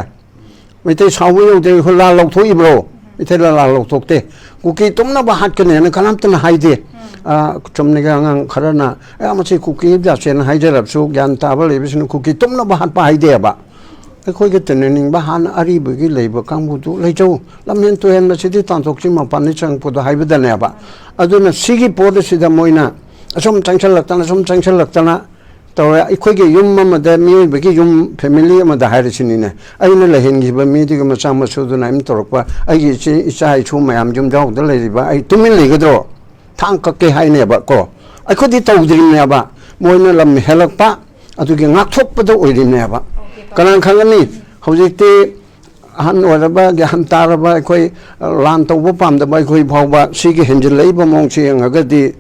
ꯃꯩꯇꯩ ꯁꯥꯎꯕ ꯌꯧꯗ꯭ꯔꯤ, ꯑꯩꯈꯣꯏ ꯂꯥꯜ ꯂꯧꯊꯣꯛꯏꯕ꯭ꯔꯣ? ꯃꯩꯇꯩ ꯂꯥꯜ ꯂꯧꯊꯣꯛꯇꯦ꯫ ꯀꯨꯀꯤ ꯇꯨꯝꯅꯕ ꯍꯥꯠꯀꯅꯦꯅ ꯀꯅꯥꯝꯇꯅ ꯍꯥꯏꯗꯦ꯫ ꯑꯥ, ꯆꯨꯝꯅꯒꯤ ꯑꯉꯥꯡ ꯈꯔꯅ, "ꯑꯦ, ꯃꯁꯤ ꯀꯨꯀꯤ ꯖꯥꯠꯁꯦꯅ" ꯍꯥꯏꯖꯔꯕꯁꯨ, ꯒ꯭ꯌꯥꯟ ꯇꯥꯕ ꯂꯩꯕꯁꯤꯡꯅ ꯀꯨꯀꯤ ꯇꯨꯝꯅꯕ ꯍꯥꯠꯄ ꯍꯥꯏꯗꯦꯕ꯫ ꯑꯩꯈꯣꯏꯒ ꯇꯤꯟꯅꯅꯤꯡꯕ ꯍꯥꯟꯅ ꯑꯔꯤꯕꯒꯤ ꯂꯩꯕ ꯀꯥꯡꯕꯨꯗꯨ ꯂꯩꯖꯧ꯫ ꯂꯝꯍꯦꯟ ꯇꯨꯍꯦꯟꯕꯁꯤꯗꯤ ꯇꯥꯟꯊꯣꯛꯁꯤ, ꯃꯄꯥꯟꯗ ꯆꯪꯉꯛꯄꯗꯣ ꯍꯥꯏꯕꯗꯅꯦꯕ꯫ ꯑꯗꯨꯅ ꯁꯤꯒꯤ ꯄꯣꯠ ꯑꯁꯤꯗ ꯃꯣꯏꯅ ꯑꯁꯨꯝ ꯆꯪꯁꯤꯜꯂꯛꯇꯅ, ꯁꯨꯝ ꯆꯪꯁꯤꯜꯂꯛꯇꯅ ꯇꯧꯔꯦ꯫ ꯑꯩꯈꯣꯏꯒꯤ ꯌꯨꯝ ꯑꯃꯗ, ꯃꯤꯑꯣꯏꯕꯒꯤ ꯌꯨꯝ, ꯐꯦꯃꯤꯂꯤ ꯑꯃꯗ ꯍꯥꯏꯔꯤꯁꯤꯅꯤꯅꯦ, ꯑꯩꯅ ꯂꯩꯍꯟꯈꯤꯕ ꯃꯤꯗꯨꯒꯤ ꯃꯆꯥ ꯃꯁꯨꯗꯨꯅ ꯑꯩꯅ ꯇꯧꯔꯛꯄ, ꯑꯩꯒꯤ ꯏꯆꯦ, ꯏꯆꯥ ꯏꯁꯨ ꯃꯌꯥꯝ ꯌꯨꯝꯖꯥꯎꯗ ꯂꯩꯔꯤꯕ, ꯑꯩ ꯇꯨꯃꯤꯟ ꯂꯩꯒꯗ꯭ꯔꯣ? ꯊꯥꯡ ꯀꯛꯀꯦ ꯍꯥꯏꯅꯦꯕ ꯀꯣ꯫ ꯑꯩꯈꯣꯏꯗꯤ ꯇꯧꯗ꯭ꯔꯤꯕꯅꯦꯕ, ꯃꯣꯏꯅ ꯂꯝ ꯍꯦꯜꯂꯛꯄ ꯑꯗꯨꯒꯤ ꯉꯥꯛꯊꯣꯛꯄꯗ ꯑꯣꯏꯔꯤꯕꯅꯦꯕ꯫ ꯀꯅꯥꯅ ꯈꯪꯒꯅꯤ? ꯍꯧꯖꯤꯛꯇꯤ ꯑꯍꯟ ꯑꯣꯏꯔꯕ, ꯒ꯭ꯌꯥꯟ ꯇꯥꯔꯕ ꯑꯩꯈꯣꯏ, ꯂꯥꯟ ꯇꯧꯕ ꯄꯥꯝꯗꯕ ꯑꯩꯈꯣꯏ ꯐꯥꯎꯕ ꯁꯤꯒꯤ ꯍꯦꯟꯖꯤꯜꯂꯛꯏꯕ ꯃꯑꯣꯡꯁꯤ ꯌꯦꯡꯉꯒꯗꯤ,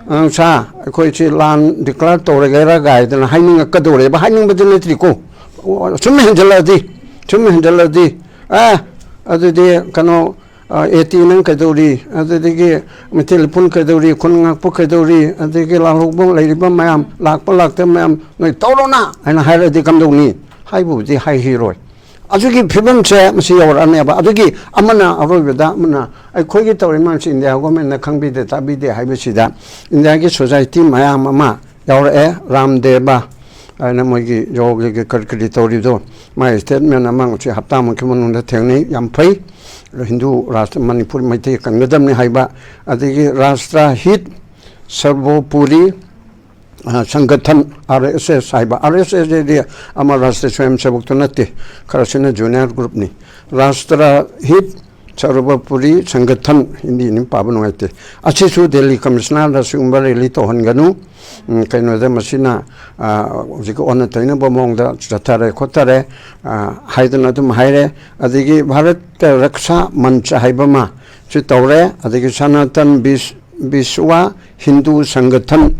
"ꯑꯉꯥꯡꯁꯥ, ꯑꯩꯈꯣꯏꯁꯤ ꯂꯥꯟ ꯗꯤꯀ꯭ꯂꯦꯌꯔ ꯇꯧꯔꯒꯦꯔꯥ?" ꯀꯥꯏꯗꯅ ꯍꯥꯏꯅꯤꯡꯉꯛꯀꯗꯧꯔꯦꯕ, ꯍꯥꯏꯅꯤꯡꯕꯗꯤ ꯂꯩꯇ꯭ꯔꯤꯀꯣ꯫ ꯁꯨꯝ ꯍꯦꯟꯖꯜꯂꯛꯑꯗꯤ, ꯁꯨꯝ ꯍꯦꯟꯖꯜꯂꯛꯑꯗꯤ, ꯑꯦ, ꯑꯗꯨꯗꯤ ꯀꯩꯅꯣ, ꯑꯦ ꯇꯤ ꯅꯪ ꯀꯩꯗꯧꯔꯤ? ꯑꯗꯨꯗꯒꯤ ꯃꯩꯇꯩ ꯂꯩꯄꯨꯟ ꯀꯩꯗꯧꯔꯤ? ꯈꯨꯟ ꯉꯥꯛꯄ ꯀꯩꯗꯧꯔꯤ? ꯑꯗꯒꯤ ꯂꯥꯜꯍꯧꯕ ꯂꯩꯔꯤꯕ ꯃꯌꯥꯝ, ꯂꯥꯛꯄ ꯂꯥꯛꯇꯕ ꯃꯌꯥꯝ ꯅꯣꯏ ꯇꯧꯔꯣꯅ ꯍꯥꯏꯅ ꯍꯥꯏꯔꯗꯤ ꯀꯝꯗꯧꯅꯤ? ꯍꯥꯏꯕꯕꯨꯗꯤ ꯍꯥꯏꯈꯤꯔꯣꯏ꯫ ꯑꯗꯨꯒꯤ ꯐꯤꯕꯝꯁꯦ ꯃꯁꯤ ꯌꯧꯔꯛꯑꯅꯦꯕ꯫ ꯑꯗꯨꯒꯤ ꯑꯃꯅ ꯑꯔꯣꯏꯕꯗ ꯑꯃꯅ ꯑꯩꯈꯣꯏꯒꯤ ꯇꯧꯔꯤ ꯃꯌꯥꯝꯁꯤ ꯏꯟꯗꯤꯌꯥ ꯒꯣꯔꯃꯦꯟꯅ ꯈꯪꯕꯤꯗꯦ ꯇꯥꯕꯤꯗꯦ ꯍꯥꯏꯕꯁꯤꯗ ꯏꯟꯗꯤꯌꯥꯒꯤ ꯁꯣꯁꯥꯏꯇꯤ ꯃꯌꯥꯝ ꯑꯃ ꯌꯥꯎꯔꯛꯑꯦ꯫ ꯔꯥꯝꯗꯦꯕ, ꯍꯥꯏꯅ ꯃꯣꯏꯒꯤ ꯌꯣꯒꯒꯤ ꯀꯔꯤ ꯀꯔꯤ ꯇꯧꯔꯤꯗꯣ, ꯃꯥꯒꯤ ꯁ꯭ꯇꯦꯠꯃꯦꯟ ꯑꯃ ꯉꯁꯤ ꯍꯞꯇꯥꯃꯨꯛꯀꯤ ꯃꯅꯨꯡꯗ ꯊꯦꯡꯅꯩ꯫ ꯌꯥꯝ ꯐꯩ꯫ ꯍꯤꯟꯗꯨ ꯔꯥꯁꯇ꯭ꯔ, ꯃꯅꯤꯄꯨꯔ ꯃꯩꯇꯩ ꯀꯟꯒꯗꯕꯅꯤ ꯍꯥꯏꯕ, ꯑꯗꯒꯤ ꯔꯥꯁꯇ꯭ꯔ ꯍꯤꯠ ꯁꯔꯕꯣꯄꯨꯔꯤ, ꯑ, ꯁꯪꯒꯊꯟ, ꯑꯥꯔ ꯑꯦꯁ ꯑꯦꯁ ꯍꯥꯏꯕ, ꯑꯥꯔ ꯑꯦꯁ ꯑꯦꯁ ꯍꯥꯏꯗꯤ ꯑꯃ ꯔꯥꯁꯇ꯭ꯔ ꯁ꯭ꯋꯌꯝ ꯁꯦꯕꯛꯇꯨ ꯅꯠꯇꯦ, ꯈꯔꯁꯤꯅ ꯖꯨꯅꯤꯌꯔ ꯒ꯭ꯔꯨꯞꯅꯤ꯫ ꯔꯥꯁꯇ꯭ꯔ ꯍꯤꯠ ꯁꯔꯕꯄꯨꯔꯤ ꯁꯪꯒꯊꯟ, ꯍꯤꯟꯗꯤꯅꯤ ꯄꯥꯕ ꯅꯨꯡꯉꯥꯏꯇꯦ, ꯑꯁꯤꯁꯨ ꯗꯦꯜꯂꯤ ꯀꯃꯤꯁꯅꯔꯗ ꯁꯤꯒꯨꯝꯕ ꯔꯦꯂꯤ ꯇꯧꯍꯟꯒꯅꯨ꯫ ꯎꯝ, ꯀꯩꯅꯣꯗ ꯃꯁꯤꯅ, ꯑ, ꯍꯧꯖꯤꯛ ꯑꯣꯟꯅ ꯇꯩꯅꯕ ꯃꯑꯣꯡꯗ ꯆꯠꯊꯔꯦ ꯈꯣꯠꯊꯔꯦ, ꯑ, ꯍꯥꯏꯗꯅ ꯑꯗꯨꯝ ꯍꯥꯏꯔꯦ꯫ ꯑꯗꯒꯤ ꯚꯥꯔꯠ ꯔꯛꯁꯥ ꯃꯟꯆ ꯍꯥꯏꯕ ꯑꯃ ꯁꯤ ꯇꯧꯔꯦ꯫ ꯑꯗꯒꯤ ꯁꯅꯥꯇꯟ ꯕꯤꯁ-, ꯕꯤꯁ꯭ꯋꯥ ꯍꯤꯟꯗꯨ ꯁꯪꯒꯊꯟ,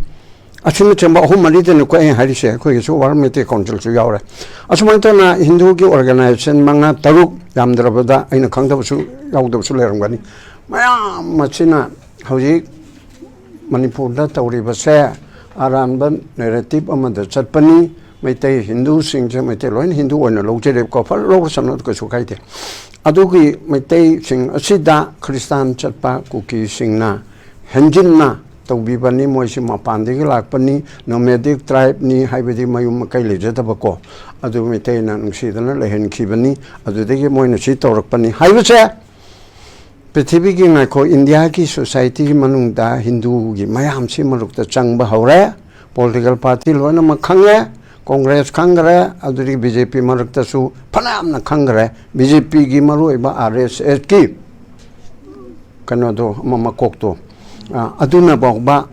ꯑꯁꯤꯅꯆꯤꯡꯕ ꯑꯍꯨꯝ ꯃꯔꯤꯗꯅꯤꯀꯣ ꯑꯩꯅ ꯍꯥꯏꯔꯤꯁꯦ, ꯑꯩꯈꯣꯏꯒꯤꯁꯨ ꯋꯥꯔꯜ ꯃꯩꯇꯩ ꯀꯥꯎꯟꯁꯤꯜꯁꯨ ꯌꯥꯎꯔꯦ꯫ ꯑꯁꯨꯃꯥꯏꯅ ꯇꯧꯅ ꯍꯤꯟꯗꯨꯒꯤ ꯑꯣꯔꯒꯅꯥꯏꯖꯦꯁꯟ ꯃꯉꯥ ꯇꯔꯨꯛ ꯌꯥꯝꯗ꯭ꯔꯕꯗ, ꯑꯩꯅ ꯈꯪꯗꯕꯁꯨ ꯌꯥꯎꯗꯕꯁꯨ ꯂꯩꯔꯝꯒꯅꯤ꯫ ꯃꯌꯥꯝ ꯑꯁꯤꯅ ꯍꯧꯖꯤꯛ ꯃꯅꯤꯄꯨꯔꯗ ꯇꯧꯔꯤꯕꯁꯦ ꯑꯔꯥꯟꯕ ꯅꯦꯔꯦꯇꯤꯞ ꯑꯃꯗ ꯆꯠꯄꯅꯤ꯫ ꯃꯩꯇꯩ ꯍꯤꯟꯗꯨꯁꯤꯡꯁꯦ, ꯃꯩꯇꯩ ꯂꯣꯏꯅ ꯍꯤꯟꯗꯨ ꯑꯣꯏꯅ ꯂꯧꯖꯔꯦꯕꯀꯣ, ꯐꯔꯦ, ꯂꯧꯔꯁꯅꯨ, ꯀꯩꯁꯨ ꯀꯥꯏꯗꯦ꯫ ꯑꯗꯨꯒꯤ ꯃꯩꯇꯩꯁꯤꯡ ꯑꯁꯤꯗ ꯈ꯭ꯔꯤꯁꯇꯥꯟ ꯆꯠꯄ ꯀꯨꯀꯤꯁꯤꯡꯅ ꯍꯦꯟꯖꯤꯟꯅ ꯇꯧꯕꯤꯕꯅꯤ꯫ ꯃꯣꯏꯁꯤ ꯃꯄꯥꯟꯗꯒꯤ ꯂꯥꯛꯄꯅꯤ, ꯅꯣꯃꯦꯗꯤꯛ ꯇ꯭ꯔꯥꯏꯕꯅꯤ, ꯍꯥꯏꯕꯗꯤ ꯃꯌꯨꯝ ꯃꯀꯩ ꯂꯩꯖꯗꯕꯀꯣ, ꯑꯗꯨ ꯃꯩꯇꯩꯅ ꯅꯨꯡꯁꯤꯗꯅ ꯂꯩꯍꯟꯈꯤꯕꯅꯤ꯫ ꯑꯗꯨꯗꯒꯤ ꯃꯣꯏꯅ ꯁꯤ ꯇꯧꯔꯛꯄꯅꯤ ꯍꯥꯏꯕꯁꯦ ꯄ꯭ꯔꯤꯊꯤꯕꯤꯒꯤ, ꯉꯥꯏꯈꯣ, ꯏꯟꯗꯤꯌꯥꯒꯤ ꯁꯣꯁꯥꯏꯇꯤꯒꯤ ꯃꯅꯨꯡꯗ ꯍꯤꯟꯗꯨꯒꯤ ꯃꯌꯥꯝꯁꯤ ꯃꯔꯛꯇ ꯆꯪꯕ ꯍꯧꯔꯦ꯫ ꯄꯣꯂꯤꯇꯤꯀꯦꯜ ꯄꯥꯔꯇꯤ ꯂꯣꯏꯅꯃꯛ ꯈꯪꯉꯦ, ꯀꯣꯡꯒ꯭ꯔꯦꯁ ꯈꯪꯈ꯭ꯔꯦ, ꯑꯗꯨꯗꯒꯤ ꯕꯤ ꯖꯦ ꯄꯤ ꯃꯔꯛꯇꯁꯨ ꯐꯅꯌꯥꯝꯅ ꯈꯪꯈ꯭ꯔꯦ꯫ ꯕꯤ ꯖꯦ ꯄꯤꯒꯤ ꯃꯔꯨꯑꯣꯏꯕ ꯑꯥꯔ ꯑꯦꯁ ꯑꯦꯁꯀꯤ ꯀꯩꯅꯣꯗꯣ, ꯑꯃ ꯃꯀꯣꯛꯇꯣ, ꯑ, ꯑꯗꯨꯅ ꯐꯥꯎꯕ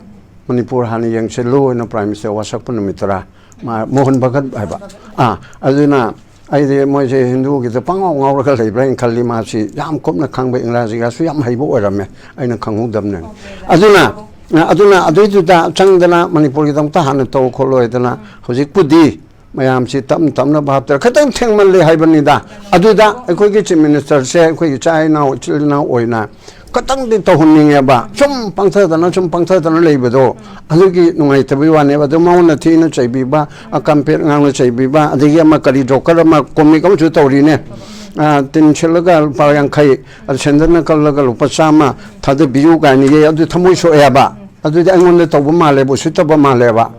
ꯃꯅꯤꯄꯨꯔ ꯍꯥꯟꯅ ꯌꯦꯡꯁꯤꯜꯂꯨ ꯍꯥꯏꯅ ꯄ꯭ꯔꯥꯏꯝ ꯃꯤꯅꯤꯁꯇꯔ ꯋꯥꯁꯛꯄ ꯅꯨꯃꯤꯠꯇꯔꯥ, ꯃꯥ, ꯃꯣꯍꯟ ꯚꯒꯠ ꯍꯥꯏꯕ, ꯑꯥ, ꯑꯗꯨꯅ ꯑꯩꯗꯤ ꯃꯣꯏꯁꯦ ꯍꯤꯟꯗꯨꯒꯤꯗ ꯄꯪꯉꯥꯎ ꯉꯥꯎꯔꯒ ꯂꯩꯕ꯭ꯔꯥ ꯍꯥꯏꯅ ꯈꯜꯂꯤ꯫ ꯃꯥꯁꯤ ꯌꯥꯝ ꯀꯨꯞꯅ ꯈꯪꯕ, ꯏꯪꯒ꯭ꯔꯥꯖꯤꯒꯁꯨ ꯌꯥꯝ ꯍꯩꯕ ꯑꯣꯏꯔꯝꯃꯦ, ꯑꯩꯅ ꯈꯪꯍꯧꯗꯕꯅꯦ꯫ ꯑꯗꯨꯅ, ꯑꯗꯨꯅ ꯑꯗꯨꯏꯗꯨꯗ ꯆꯪꯗꯅ ꯃꯅꯤꯄꯨꯔꯒꯤꯗꯃꯛꯇ ꯍꯥꯟꯅ ꯇꯧ ꯈꯣꯠꯂꯣꯏꯗꯅ ꯍꯧꯖꯤꯛꯄꯨꯗꯤ ꯃꯌꯥꯝꯁꯤ ꯇꯞꯅ ꯇꯞꯅ ꯚꯥꯞ ꯇꯥꯔꯦ꯫ ꯈꯤꯇꯪ ꯊꯦꯡꯃꯜꯂꯦ ꯍꯥꯏꯕꯅꯤꯗ꯫ ꯑꯗꯨꯗ ꯑꯩꯈꯣꯏꯒꯤ ꯆꯤꯐ ꯃꯤꯅꯤꯁꯇꯔꯁꯦ ꯑꯩꯈꯣꯏꯒꯤ ꯏꯆꯥ ꯏꯅꯥꯎ, ꯏꯆꯤꯜ ꯏꯅꯥꯎ ꯑꯣꯏꯅ ꯈꯤꯇꯪꯗꯤ ꯇꯧꯍꯟꯅꯤꯡꯉꯦꯕ꯫ ꯁꯨꯝ ꯄꯪꯊꯗꯅ, ꯁꯨꯝ ꯄꯪꯊꯗꯅ ꯂꯩꯕꯗꯣ, ꯑꯗꯨꯒꯤ ꯅꯨꯡꯉꯥꯏꯇꯕꯒꯤ ꯋꯥꯅꯦꯕ꯫ ꯑꯗꯨ ꯃꯉꯣꯟꯗ ꯊꯤꯅ ꯆꯩꯕꯤꯕ, ꯑꯀꯝꯄꯦꯠ ꯉꯥꯡꯅ ꯆꯩꯕꯤꯕ, ꯑꯗꯒꯤ ꯑꯃ ꯀꯔꯤ ꯖꯣꯀꯔ ꯑꯃ ꯀꯣꯃꯤꯛ ꯑꯃꯁꯨ ꯇꯧꯔꯤꯅꯦ꯫ ꯑ, ꯇꯤꯟ ꯁꯤꯠꯂꯒ ꯂꯨꯄꯥ ꯌꯥꯡꯈꯩ, ꯑꯗ ꯁꯦꯟꯗꯜꯅ ꯀꯜꯂꯒ ꯂꯨꯄꯥ ꯆꯥꯝꯃ ꯊꯥꯗꯕꯤꯌꯨ ꯀꯥꯏꯅ ꯌꯦ, ꯑꯗꯨ ꯊꯃꯣꯏ ꯁꯣꯛꯑꯦꯕ꯫ ꯑꯗꯨꯗꯤ ꯑꯩꯉꯣꯟꯗ ꯇꯧꯕ ꯃꯥꯜꯂꯦꯕ, ꯎꯁꯤꯠꯇꯕ ꯃꯥꯜꯂꯦꯕ꯫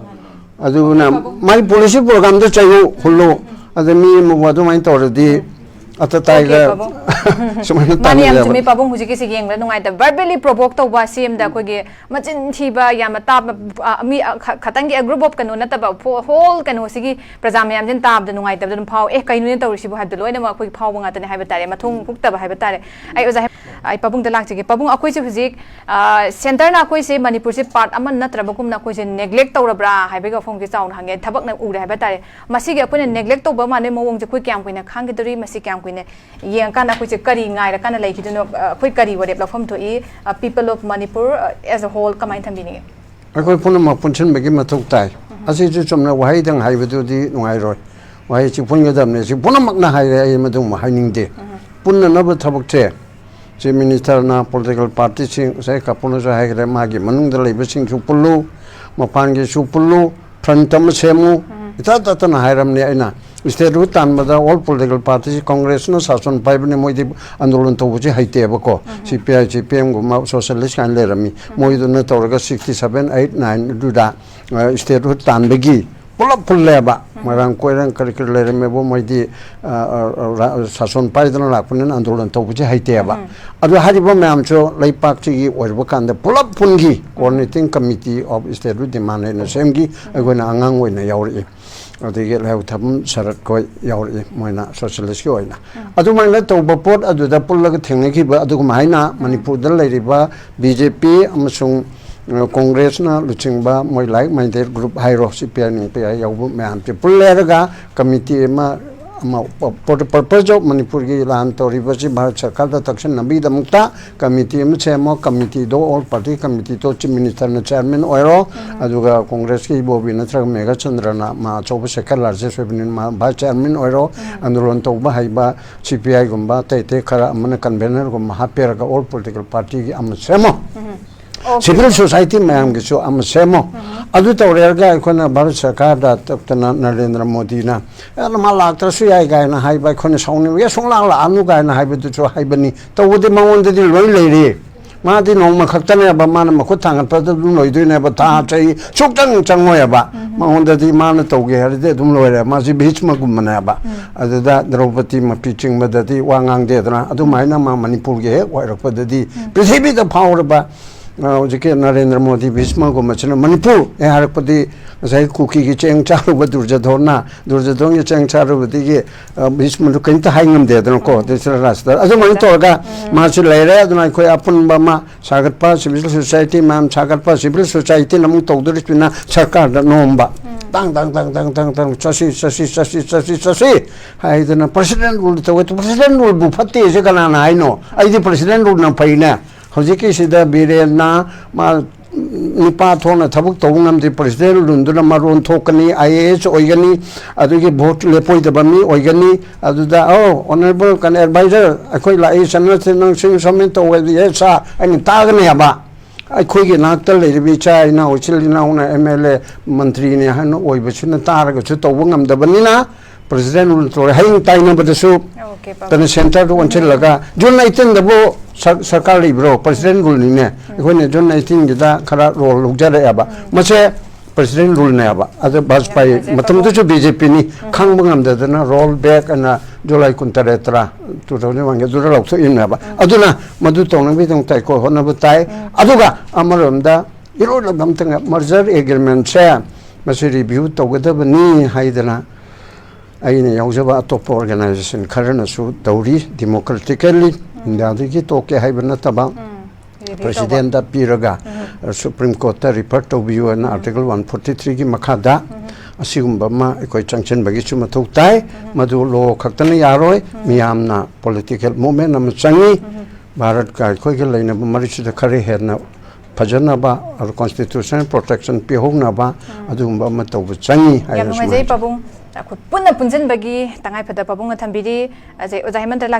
ꯑꯗꯨꯅ ꯃꯥꯏ ꯄꯣꯂꯤꯁꯤ ꯄ꯭ꯔꯣꯒ꯭ꯔꯥꯝꯗ ꯆꯩꯌꯨ, ꯍꯨꯜꯂꯨ꯫ ꯑꯗ ꯃꯤ ꯑꯃꯕꯨ ꯑꯗꯨꯃꯥꯏꯅ ꯇꯧꯔꯗꯤ ꯑꯇ ꯇꯥꯏꯒ ꯃꯥꯅꯦ, ꯌꯥꯝ ꯆꯨꯝꯃꯤ꯫ ꯄꯥꯕꯨꯡ ꯍꯧꯖꯤꯛꯀꯤꯁꯤ ꯌꯦꯡꯕꯗ ꯅꯨꯡꯉꯥꯏꯇꯕ꯫ Verbally provoke ꯇꯧꯕ ꯁꯤ ꯑꯃꯗ ꯑꯩꯈꯣꯏꯒꯤ ꯃꯆꯤꯟ ꯊꯤꯕ, ꯌꯥꯝꯅ ꯇꯥꯕ, ꯑ, ꯃꯤ, ꯑ, ꯈ-, ꯈꯇꯪꯒꯤ, a group of ꯀꯩꯅꯣ ꯅꯠꯇꯕ, ꯐꯣ-, whole ꯀꯩꯅꯣꯁꯤꯒꯤ ꯄ꯭ꯔꯖꯥ ꯃꯌꯥꯝꯁꯤꯅ ꯇꯥꯕꯗ ꯅꯨꯡꯉꯥꯏꯇꯕꯗ ꯑꯗꯨꯝ ꯐꯥꯎ, "ꯑꯦ, ꯀꯩꯅꯣꯅꯦ ꯇꯧꯔꯤꯁꯤꯕꯨ?" ꯍꯥꯏꯕꯗꯣ ꯂꯣꯏꯅꯃꯛ ꯑꯩꯈꯣꯏꯒꯤ ꯐꯥꯎꯕ ꯉꯥꯛꯇꯅꯦ ꯍꯥꯏꯕ ꯇꯥꯔꯦ, ꯃꯊꯣꯡ ꯍꯨꯛꯇꯕ ꯍꯥꯏꯕ ꯇꯥꯔꯦ꯫ ꯑꯩ ꯑꯣꯖꯥ, ꯑꯩ ꯄꯥꯕꯨꯡꯗ ꯂꯥꯛꯆꯒꯦ꯫ ꯄꯥꯕꯨꯡ, ꯑꯩꯈꯣꯏꯁꯦ ꯍꯧꯖꯤꯛ, ꯑ, centreꯅ ꯑꯩꯈꯣꯏꯁꯦ ꯃꯅꯤꯄꯨꯔꯁꯦ part ꯑꯃ ꯅꯠꯇ꯭ꯔꯕꯒꯨꯝꯅ ꯑꯩꯈꯣꯏꯁꯦ neglect ꯇꯧꯔꯕ꯭ꯔꯥ ꯍꯥꯏꯕꯒꯤ ꯋꯥꯐꯝꯁꯦ ꯆꯥꯎꯅ ꯍꯪꯉꯦ, ꯊꯕꯛꯅ ꯎꯔꯦ ꯍꯥꯏꯕ ꯇꯥꯔꯦ꯫ ꯃꯁꯤꯒꯤ ꯑꯩꯈꯣꯏꯅ neglect ꯇꯧꯕ ꯃꯥꯟꯕꯒꯤ ꯃꯑꯣꯡꯁꯦ ꯑꯩꯈꯣꯏ ꯀꯌꯥꯝ ꯀꯨꯏꯅ ꯈꯥꯡꯈꯤꯗꯣꯔꯤ? ꯃꯁꯤ ꯀꯌꯥꯝ ꯀꯨꯏꯅ ꯌꯦꯡꯉꯀꯥꯟꯗ ꯑꯩꯈꯣꯏꯁꯦ ꯀꯔꯤ ꯉꯥꯏꯔꯀꯥꯟꯗ ꯂꯩꯈꯤꯗꯣꯏꯅꯣ? ꯑ, ꯑꯩꯈꯣꯏ ꯀꯔꯤ ꯋꯥꯔꯦꯞ ꯂꯧꯐꯝ ꯊꯣꯛꯏ? ꯑ, People of Manipur, ꯑ, as a whole ꯀꯃꯥꯏꯅ ꯊꯝꯕꯤꯅꯤꯡꯉꯤ? ꯑꯩꯈꯣꯏ ꯄꯨꯝꯅꯃꯛ ꯄꯨꯟꯁꯤꯟꯕꯒꯤ ꯃꯊꯧ ꯇꯥꯏ꯫ ꯑꯁꯤꯁꯨ ꯆꯨꯝꯅ ꯋꯥꯍꯩꯗꯪ ꯍꯥꯏꯕꯗꯨꯗꯤ ꯅꯨꯡꯉꯥꯏꯔꯣꯏ꯫ ꯋꯥꯍꯩꯁꯤ ꯄꯨꯟꯒꯗꯕꯅꯤ꯫ ꯁꯤ ꯄꯨꯝꯅꯃꯛꯅ ꯍꯥꯏꯔꯦ, ꯑꯩ ꯃꯗꯨꯃ ꯍꯥꯏꯅꯤꯡꯗꯦ꯫ ꯄꯨꯟꯅꯅꯕ ꯊꯕꯛꯁꯦ Chief Ministerꯅ political partyꯁꯤꯡ, ꯉꯁꯥꯏ ꯀꯥꯄꯨꯅꯁꯨ ꯍꯥꯏꯈ꯭ꯔꯦ, ꯃꯥꯒꯤ ꯃꯅꯨꯡꯗ ꯂꯩꯕꯁꯤꯡꯁꯨ ꯄꯨꯜꯂꯨ, ꯃꯄꯥꯟꯒꯤꯁꯨ ꯄꯨꯜꯂꯨ, front ꯑꯃ ꯁꯦꯝꯃꯨ꯫ ꯏꯇꯥ ꯇꯥꯇꯅ ꯍꯥꯏꯔꯝꯅꯦ ꯑꯩꯅ꯫ Statehood ꯇꯥꯟꯕꯗ all political partyꯁꯤ, Congressꯅ ꯁꯥꯁꯟ ꯄꯥꯏꯕꯅꯤ, ꯃꯣꯏꯗꯤ ꯑꯟꯗꯣꯂꯟ ꯇꯧꯕꯁꯤ ꯍꯩꯇꯦꯕꯀꯣ꯫ CPI, CPMꯒꯨꯝꯕ socialist ꯀꯥꯏꯅ ꯂꯩꯔꯝꯃꯤ꯫ ꯃꯣꯏꯗꯨꯅ ꯇꯧꯔꯒ sixty seven, eight, nine ꯑꯗꯨꯗ, ꯑ, statehood ꯇꯥꯟꯕꯒꯤ ꯄꯨꯂꯞ ꯄꯨꯜꯂꯦꯕ꯫ ꯃꯣꯏꯔꯥꯡ ꯀꯣꯏꯔꯥꯡ ꯀꯔꯤ ꯀꯔꯤ ꯂꯩꯔꯝꯃꯦꯕꯨ ꯃꯣꯏꯗꯤ, ꯑ, ꯑ, ꯔꯥ-, ꯁꯥꯁꯟ ꯄꯥꯏꯗꯅ ꯂꯥꯛꯄꯅꯤꯅ ꯑꯟꯗꯣꯂꯟ ꯇꯧꯕꯁꯤ ꯍꯩꯇꯦꯕ꯫ ꯑꯗꯨ ꯍꯥꯏꯔꯤꯕ ꯃꯌꯥꯝꯁꯨ ꯂꯩꯄꯥꯛꯁꯤꯒꯤ ꯑꯣꯏꯔꯕ ꯀꯥꯟꯗ ꯄꯨꯂꯞ ꯄꯨꯟꯈꯤ, Coordinating Committee of Statehood Demand ꯍꯥꯏꯅ ꯁꯦꯝꯈꯤ꯫ ꯑꯩꯈꯣꯏꯅ ꯑꯉꯥꯡ ꯑꯣꯏꯅ ꯌꯥꯎꯔꯛꯏ꯫ ꯑꯗꯒꯤ ꯂꯩꯍꯧꯊꯝ ꯁꯔꯠ ꯈꯣꯏ ꯌꯥꯎꯔꯛꯏ, ꯃꯣꯏꯅ socialistꯀꯤ ꯑꯣꯏꯅ꯫ ꯑꯗꯨꯃꯥꯏꯅ ꯇꯧꯕ ꯄꯣꯠ ꯑꯗꯨꯗ ꯄꯨꯜꯂꯒ ꯊꯦꯡꯅꯈꯤꯕ ꯑꯗꯨꯒꯨꯝ ꯍꯥꯏꯅ ꯃꯅꯤꯄꯨꯔꯗ ꯂꯩꯔꯤꯕ BJP ꯑꯃꯁꯨꯡ, ꯑ, Congressꯅ ꯂꯨꯆꯤꯡꯕ ꯃꯣꯏ like minded group ꯍꯥꯏꯔꯣ, CPI, NPI ꯌꯥꯎꯕ ꯃꯌꯥꯝꯁꯦ ꯄꯨꯜꯂꯦ ꯍꯥꯏꯔꯒ committee ꯑꯃ, ꯑꯃ ꯄ-, ꯄ-, purpose of ꯃꯅꯤꯄꯨꯔꯒꯤ ꯂꯥꯟ ꯇꯧꯔꯤꯕꯁꯤ ꯚꯥꯔꯠ ꯁꯔꯀꯥꯔꯗ ꯇꯛꯁꯤꯟꯅꯕꯒꯤꯗꯃꯛꯇ committee ꯑꯃ ꯁꯦꯝꯃꯣ, committeeꯗꯣ all party committeeꯗꯣ Chief Ministerꯅ chairman ꯑꯣꯏꯔꯣ, ꯑꯗꯨꯒ Congressꯀꯤ ꯏꯕꯣꯕꯤ ꯅꯠꯇ꯭ꯔꯒ ꯃꯦꯘꯆꯟꯗ꯭ꯔꯅ ꯃꯥ ꯑꯆꯧꯕ ꯁꯦꯀ꯭ꯔꯦꯇꯔꯤꯁꯦ ꯑꯣꯏꯕꯅꯤꯅ ꯃꯥ vice chairman ꯑꯣꯏꯔꯣ, ꯑꯟꯗꯣꯂꯟ ꯇꯧꯕ ꯍꯩꯕ CPIꯒꯨꯝꯕ ꯑꯇꯩ ꯑꯇꯩ ꯈꯔ ꯑꯃꯅ convenerꯒꯨꯝꯕ ꯍꯥꯞꯄꯤꯔꯒ all political partyꯒꯤ ꯑꯃ ꯁꯦꯝꯃꯣ꯫ Civil society ꯃꯌꯥꯝꯒꯤꯁꯨ ꯑꯃ ꯁꯦꯝꯃꯣ꯫ ꯑꯗꯨ ꯇꯧꯔꯦꯔꯒ ꯑꯩꯈꯣꯏꯅ ꯚꯥꯔꯠ ꯁꯔꯀꯥꯔꯗ ꯇꯛꯇꯅ ꯅꯔꯦꯟꯗ꯭ꯔ ꯃꯣꯗꯤꯅ, "ꯑꯦ, ꯃꯥ ꯂꯥꯛꯇ꯭ꯔꯁꯨ ꯌꯥꯏ" ꯀꯥꯏꯅ ꯍꯥꯏꯕ ꯑꯩꯈꯣꯏꯅ ꯁꯥꯎꯅꯤꯡꯕꯒꯤ, "ꯁꯨꯡꯂꯥꯛ ꯂꯥꯛꯑꯅꯨ" ꯀꯥꯏꯅ ꯍꯥꯏꯕꯗꯨꯁꯨ ꯍꯥꯏꯕꯅꯤ꯫ ꯇꯧꯕꯗꯤ ꯃꯉꯣꯟꯗꯗꯤ ꯂꯣꯏ ꯂꯩꯔꯤ꯫ ꯃꯥꯗꯤ ꯅꯣꯡꯃ ꯈꯛꯇꯅꯦꯕ ꯃꯥꯅ ꯃꯈꯨꯠ ꯊꯥꯡꯒꯠꯄꯗ ꯑꯗꯨꯝ ꯂꯣꯏꯗꯣꯏꯅꯦꯕ, ꯊꯥ ꯆꯍꯤ ꯁꯨꯛꯆꯪ ꯆꯪꯉꯣꯏꯕ꯫ ꯃꯉꯣꯟꯗꯗꯤ ꯃꯥꯅ ꯇꯧꯒꯦ ꯍꯥꯏꯔꯗꯤ ꯑꯗꯨꯝ ꯂꯣꯏꯔꯦ꯫ ꯃꯥꯁꯤ ꯚꯤꯁꯃꯒꯨꯝꯕꯅꯦꯕ꯫ ꯑꯗꯨꯗ ꯗ꯭ꯔꯧꯄꯗꯤ ꯃꯄꯤ ꯆꯤꯡꯕꯗꯗꯤ ꯋꯥ ꯉꯥꯡꯗꯦꯗꯅ, ꯑꯗꯨꯃꯥꯏꯅ ꯃꯥ ꯃꯅꯤꯄꯨꯔꯒꯤ ꯍꯦꯛ ꯑꯣꯏꯔꯛꯄꯗꯗꯤ ꯄ꯭ꯔꯤꯊꯤꯕꯤꯗ ꯐꯥꯎꯔꯕ, ꯑ, ꯍꯧꯖꯤꯛꯀꯤ ꯅꯔꯦꯟꯗ꯭ꯔ ꯃꯣꯗꯤ ꯚꯤꯁꯃꯒꯨꯝꯕꯁꯤꯅ ꯃꯅꯤꯄꯨꯔ ꯑꯦ ꯍꯥꯏꯔꯛꯄꯗꯤ ꯉꯁꯥꯏ ꯀꯨꯀꯤꯒꯤ ꯆꯦꯡ ꯆꯥꯔꯨꯕ ꯗꯨꯔꯖꯣꯙꯣꯟꯅ, ꯗꯨꯔꯖꯣꯙꯣꯟꯒꯤ ꯆꯦꯡ ꯆꯥꯔꯨꯕꯗꯤꯒꯤ, ꯑ, ꯚꯤꯁꯃꯗꯨ ꯀꯔꯤꯝꯇ ꯍꯥꯏ ꯉꯝꯗꯦꯗꯅꯀꯣ꯫ ꯙ꯭ꯔꯤꯇꯔꯥꯁꯇ꯭ꯔ ꯑꯗꯨꯃꯥꯏꯅ ꯇꯧꯔꯒ ꯃꯥꯁꯨ ꯂꯩꯔꯦ꯫ ꯑꯗꯨꯅ ꯑꯩꯈꯣꯏ ꯑꯄꯨꯟꯕ ꯑꯃ ꯁꯥꯒꯠꯄ, ꯁꯤꯚꯤꯜ ꯁꯣꯁꯥꯏꯇꯤ ꯃꯌꯥꯝ ꯁꯥꯒꯠꯄ, ꯁꯤꯚꯤꯜ ꯁꯣꯁꯥꯏꯇꯤꯅ ꯑꯃꯨꯛ ꯇꯧꯗꯣꯔꯤꯁꯤꯅ ꯁꯔꯀꯥꯔꯗ ꯅꯣꯝꯕ꯫ ꯇꯥꯡ, ꯇꯥꯡ, ꯇꯥꯡ, ꯇꯥꯡ, ꯇꯥꯡ, ꯇꯥꯡ, ꯆꯠꯁꯤ, ꯆꯠꯁꯤ, ꯆꯠꯁꯤ, ꯆꯠꯁꯤ, ꯆꯠꯁꯤ ꯍꯥꯏꯗꯅ president rule ꯇꯧꯋꯦ꯫ President ruleꯕꯨ ꯐꯠꯇꯦꯁꯦ ꯀꯅꯥꯅ ꯍꯥꯏꯅꯣ? ꯑꯩꯗꯤ president ruleꯅ ꯐꯩꯅꯦ꯫ ꯍꯧꯖꯤꯛꯀꯤꯁꯤꯗ ꯕꯤꯔꯦꯟꯅ ꯃꯥ ꯅꯤꯄꯥ ꯊꯣꯛꯅ ꯊꯕꯛ ꯇꯧꯕ ꯉꯝꯗꯦ, president ruleꯗꯨꯅ ꯃꯔꯣꯟ ꯊꯣꯛꯀꯅꯤ, IAS ꯑꯣꯏꯒꯅꯤ, ꯑꯗꯨꯒꯤ vote ꯂꯦꯞꯄꯣꯏꯗꯕ ꯃꯤ ꯑꯣꯏꯒꯅꯤ꯫ ꯑꯗꯨꯗ, "ꯑꯧ, honourable ꯀꯩꯅꯣ advisor, ꯑꯩꯈꯣꯏ ꯂꯥꯛꯏ, ꯁꯅꯥꯁꯤ ꯅꯪ ꯁꯤꯡ submit ꯇꯧꯋꯦ, yes sir" ꯑꯩꯅ ꯇꯥꯒꯅꯦꯕ꯫ ꯑꯩꯈꯣꯏꯒꯤ ꯅꯥꯛꯇ ꯂꯩꯔꯤꯕ ꯏꯆꯥ ꯏꯅꯥꯎ, ꯏꯆꯤꯜ ꯏꯅꯥꯎꯅ MLA, ꯃꯟꯇ꯭ꯔꯤꯅꯦ ꯍꯥꯏꯅ ꯑꯣꯏꯕꯁꯤꯅ ꯇꯥꯔꯒꯁꯨ ꯇꯧꯕ ꯉꯝꯗꯕꯅꯤꯅ, president rule ꯇꯧꯔꯦ꯫ ꯍꯌꯦꯡ ꯇꯥꯏꯅꯕꯗꯁꯨ Okay, ꯄꯥꯕꯨꯡ꯫ ꯀꯩꯅꯣ centreꯗ ꯑꯣꯟꯁꯤꯜꯂꯒ, June eighteenꯗꯕꯨ ꯁꯔ-, ꯁꯔꯀꯥꯔ ꯂꯩꯕ꯭ꯔꯣ? President ruleꯅꯤꯅꯦ꯫ ꯑꯩꯈꯣꯏꯅ June eighteenꯒꯤꯗ ꯈꯔ role ꯂꯧꯖꯔꯛꯑꯦꯕ꯫ ꯃꯁꯦ president ruleꯅꯦꯕ꯫ ꯑꯗ ꯌꯥꯝ ꯚꯥꯖꯄꯥꯏ ꯐꯖꯩ, ꯃꯇꯝꯗꯨꯁꯨ ꯄꯥꯕꯨꯡ꯫ BJPꯅꯤ꯫ ꯈꯪꯕ ꯉꯝꯗꯗꯅ roll back ꯑꯅ July ꯀꯨꯟꯇꯔꯦꯠ ꯇꯔꯥ, two thousand oneꯒꯤ ꯑꯗꯨꯗ ꯂꯧꯊꯣꯛꯏꯕꯅꯦꯕ꯫ ꯑꯗꯨꯅ ꯃꯗꯨ ꯇꯧꯅꯕꯒꯤꯗꯃꯛꯇ ꯑꯩꯈꯣꯏ ꯍꯣꯠꯅꯕ ꯇꯥꯏ꯫ ꯑꯗꯨꯒ ꯑꯃꯔꯣꯝꯗ ꯏꯔꯣꯏ ꯂꯣꯏꯕ ꯑꯝꯇꯪ merger agreementꯁꯦ ꯃꯁꯤ review ꯇꯧꯒꯗꯕꯅꯤ ꯍꯥꯏꯗꯅ ꯑꯩꯅ ꯌꯥꯎꯖꯕ ꯑꯇꯣꯞꯄ organization ꯈꯔꯅꯁꯨ ꯇꯧꯔꯤ, democratically꯫ ꯏꯟꯗꯤꯌꯥꯗꯒꯤ ꯇꯣꯛꯀꯦ ꯍꯥꯏꯕ ꯅꯠꯇꯕ, review ꯇꯧꯕ꯫ Presidentꯗ ꯄꯤꯔꯒ, Supreme Courtꯇ refer ꯇꯧꯕꯤꯌꯨ ꯍꯥꯏꯅ Article one forty threeꯒꯤ ꯃꯈꯥꯗ ꯑꯁꯤꯒꯨꯝꯕ ꯑꯃ ꯑꯩꯈꯣꯏ ꯆꯪꯁꯤꯟꯕꯒꯤꯁꯨ ꯃꯊꯧ ꯇꯥꯏ꯫ ꯃꯗꯨ law ꯈꯛꯇꯅ ꯌꯥꯔꯣꯏ, ꯃꯤꯌꯥꯝꯅ political movement ꯑꯃ ꯆꯪꯉꯤ꯫ ꯚꯥꯔꯠꯀ ꯑꯩꯈꯣꯏꯒ ꯂꯩꯅꯕ ꯃꯔꯤꯁꯤꯗ ꯈꯔ ꯍꯦꯟꯅ ꯐꯖꯅꯕ, constitutional protection ꯄꯤꯍꯧꯅꯕ, ꯑꯗꯨꯒꯨꯝꯕ ꯑꯃ ꯇꯧꯕ ꯆꯪꯉꯤ ꯌꯥꯝ ꯍꯥꯏꯅ ꯅꯨꯡꯉꯥꯏꯖꯩ ꯁꯨꯃꯥꯏꯅ ꯄꯥꯕꯨꯡ꯫ ꯑꯩꯈꯣꯏ ꯄꯨꯟꯅ ꯄꯨꯟꯁꯤꯟꯕꯒꯤ ꯇꯉꯥꯏ ꯐꯗꯕ ꯄꯥꯕꯨꯡꯅ ꯊꯝꯕꯤꯔꯤ꯫ ꯑꯖꯩ ꯑꯣꯖꯥ ꯍꯦꯃꯟꯇ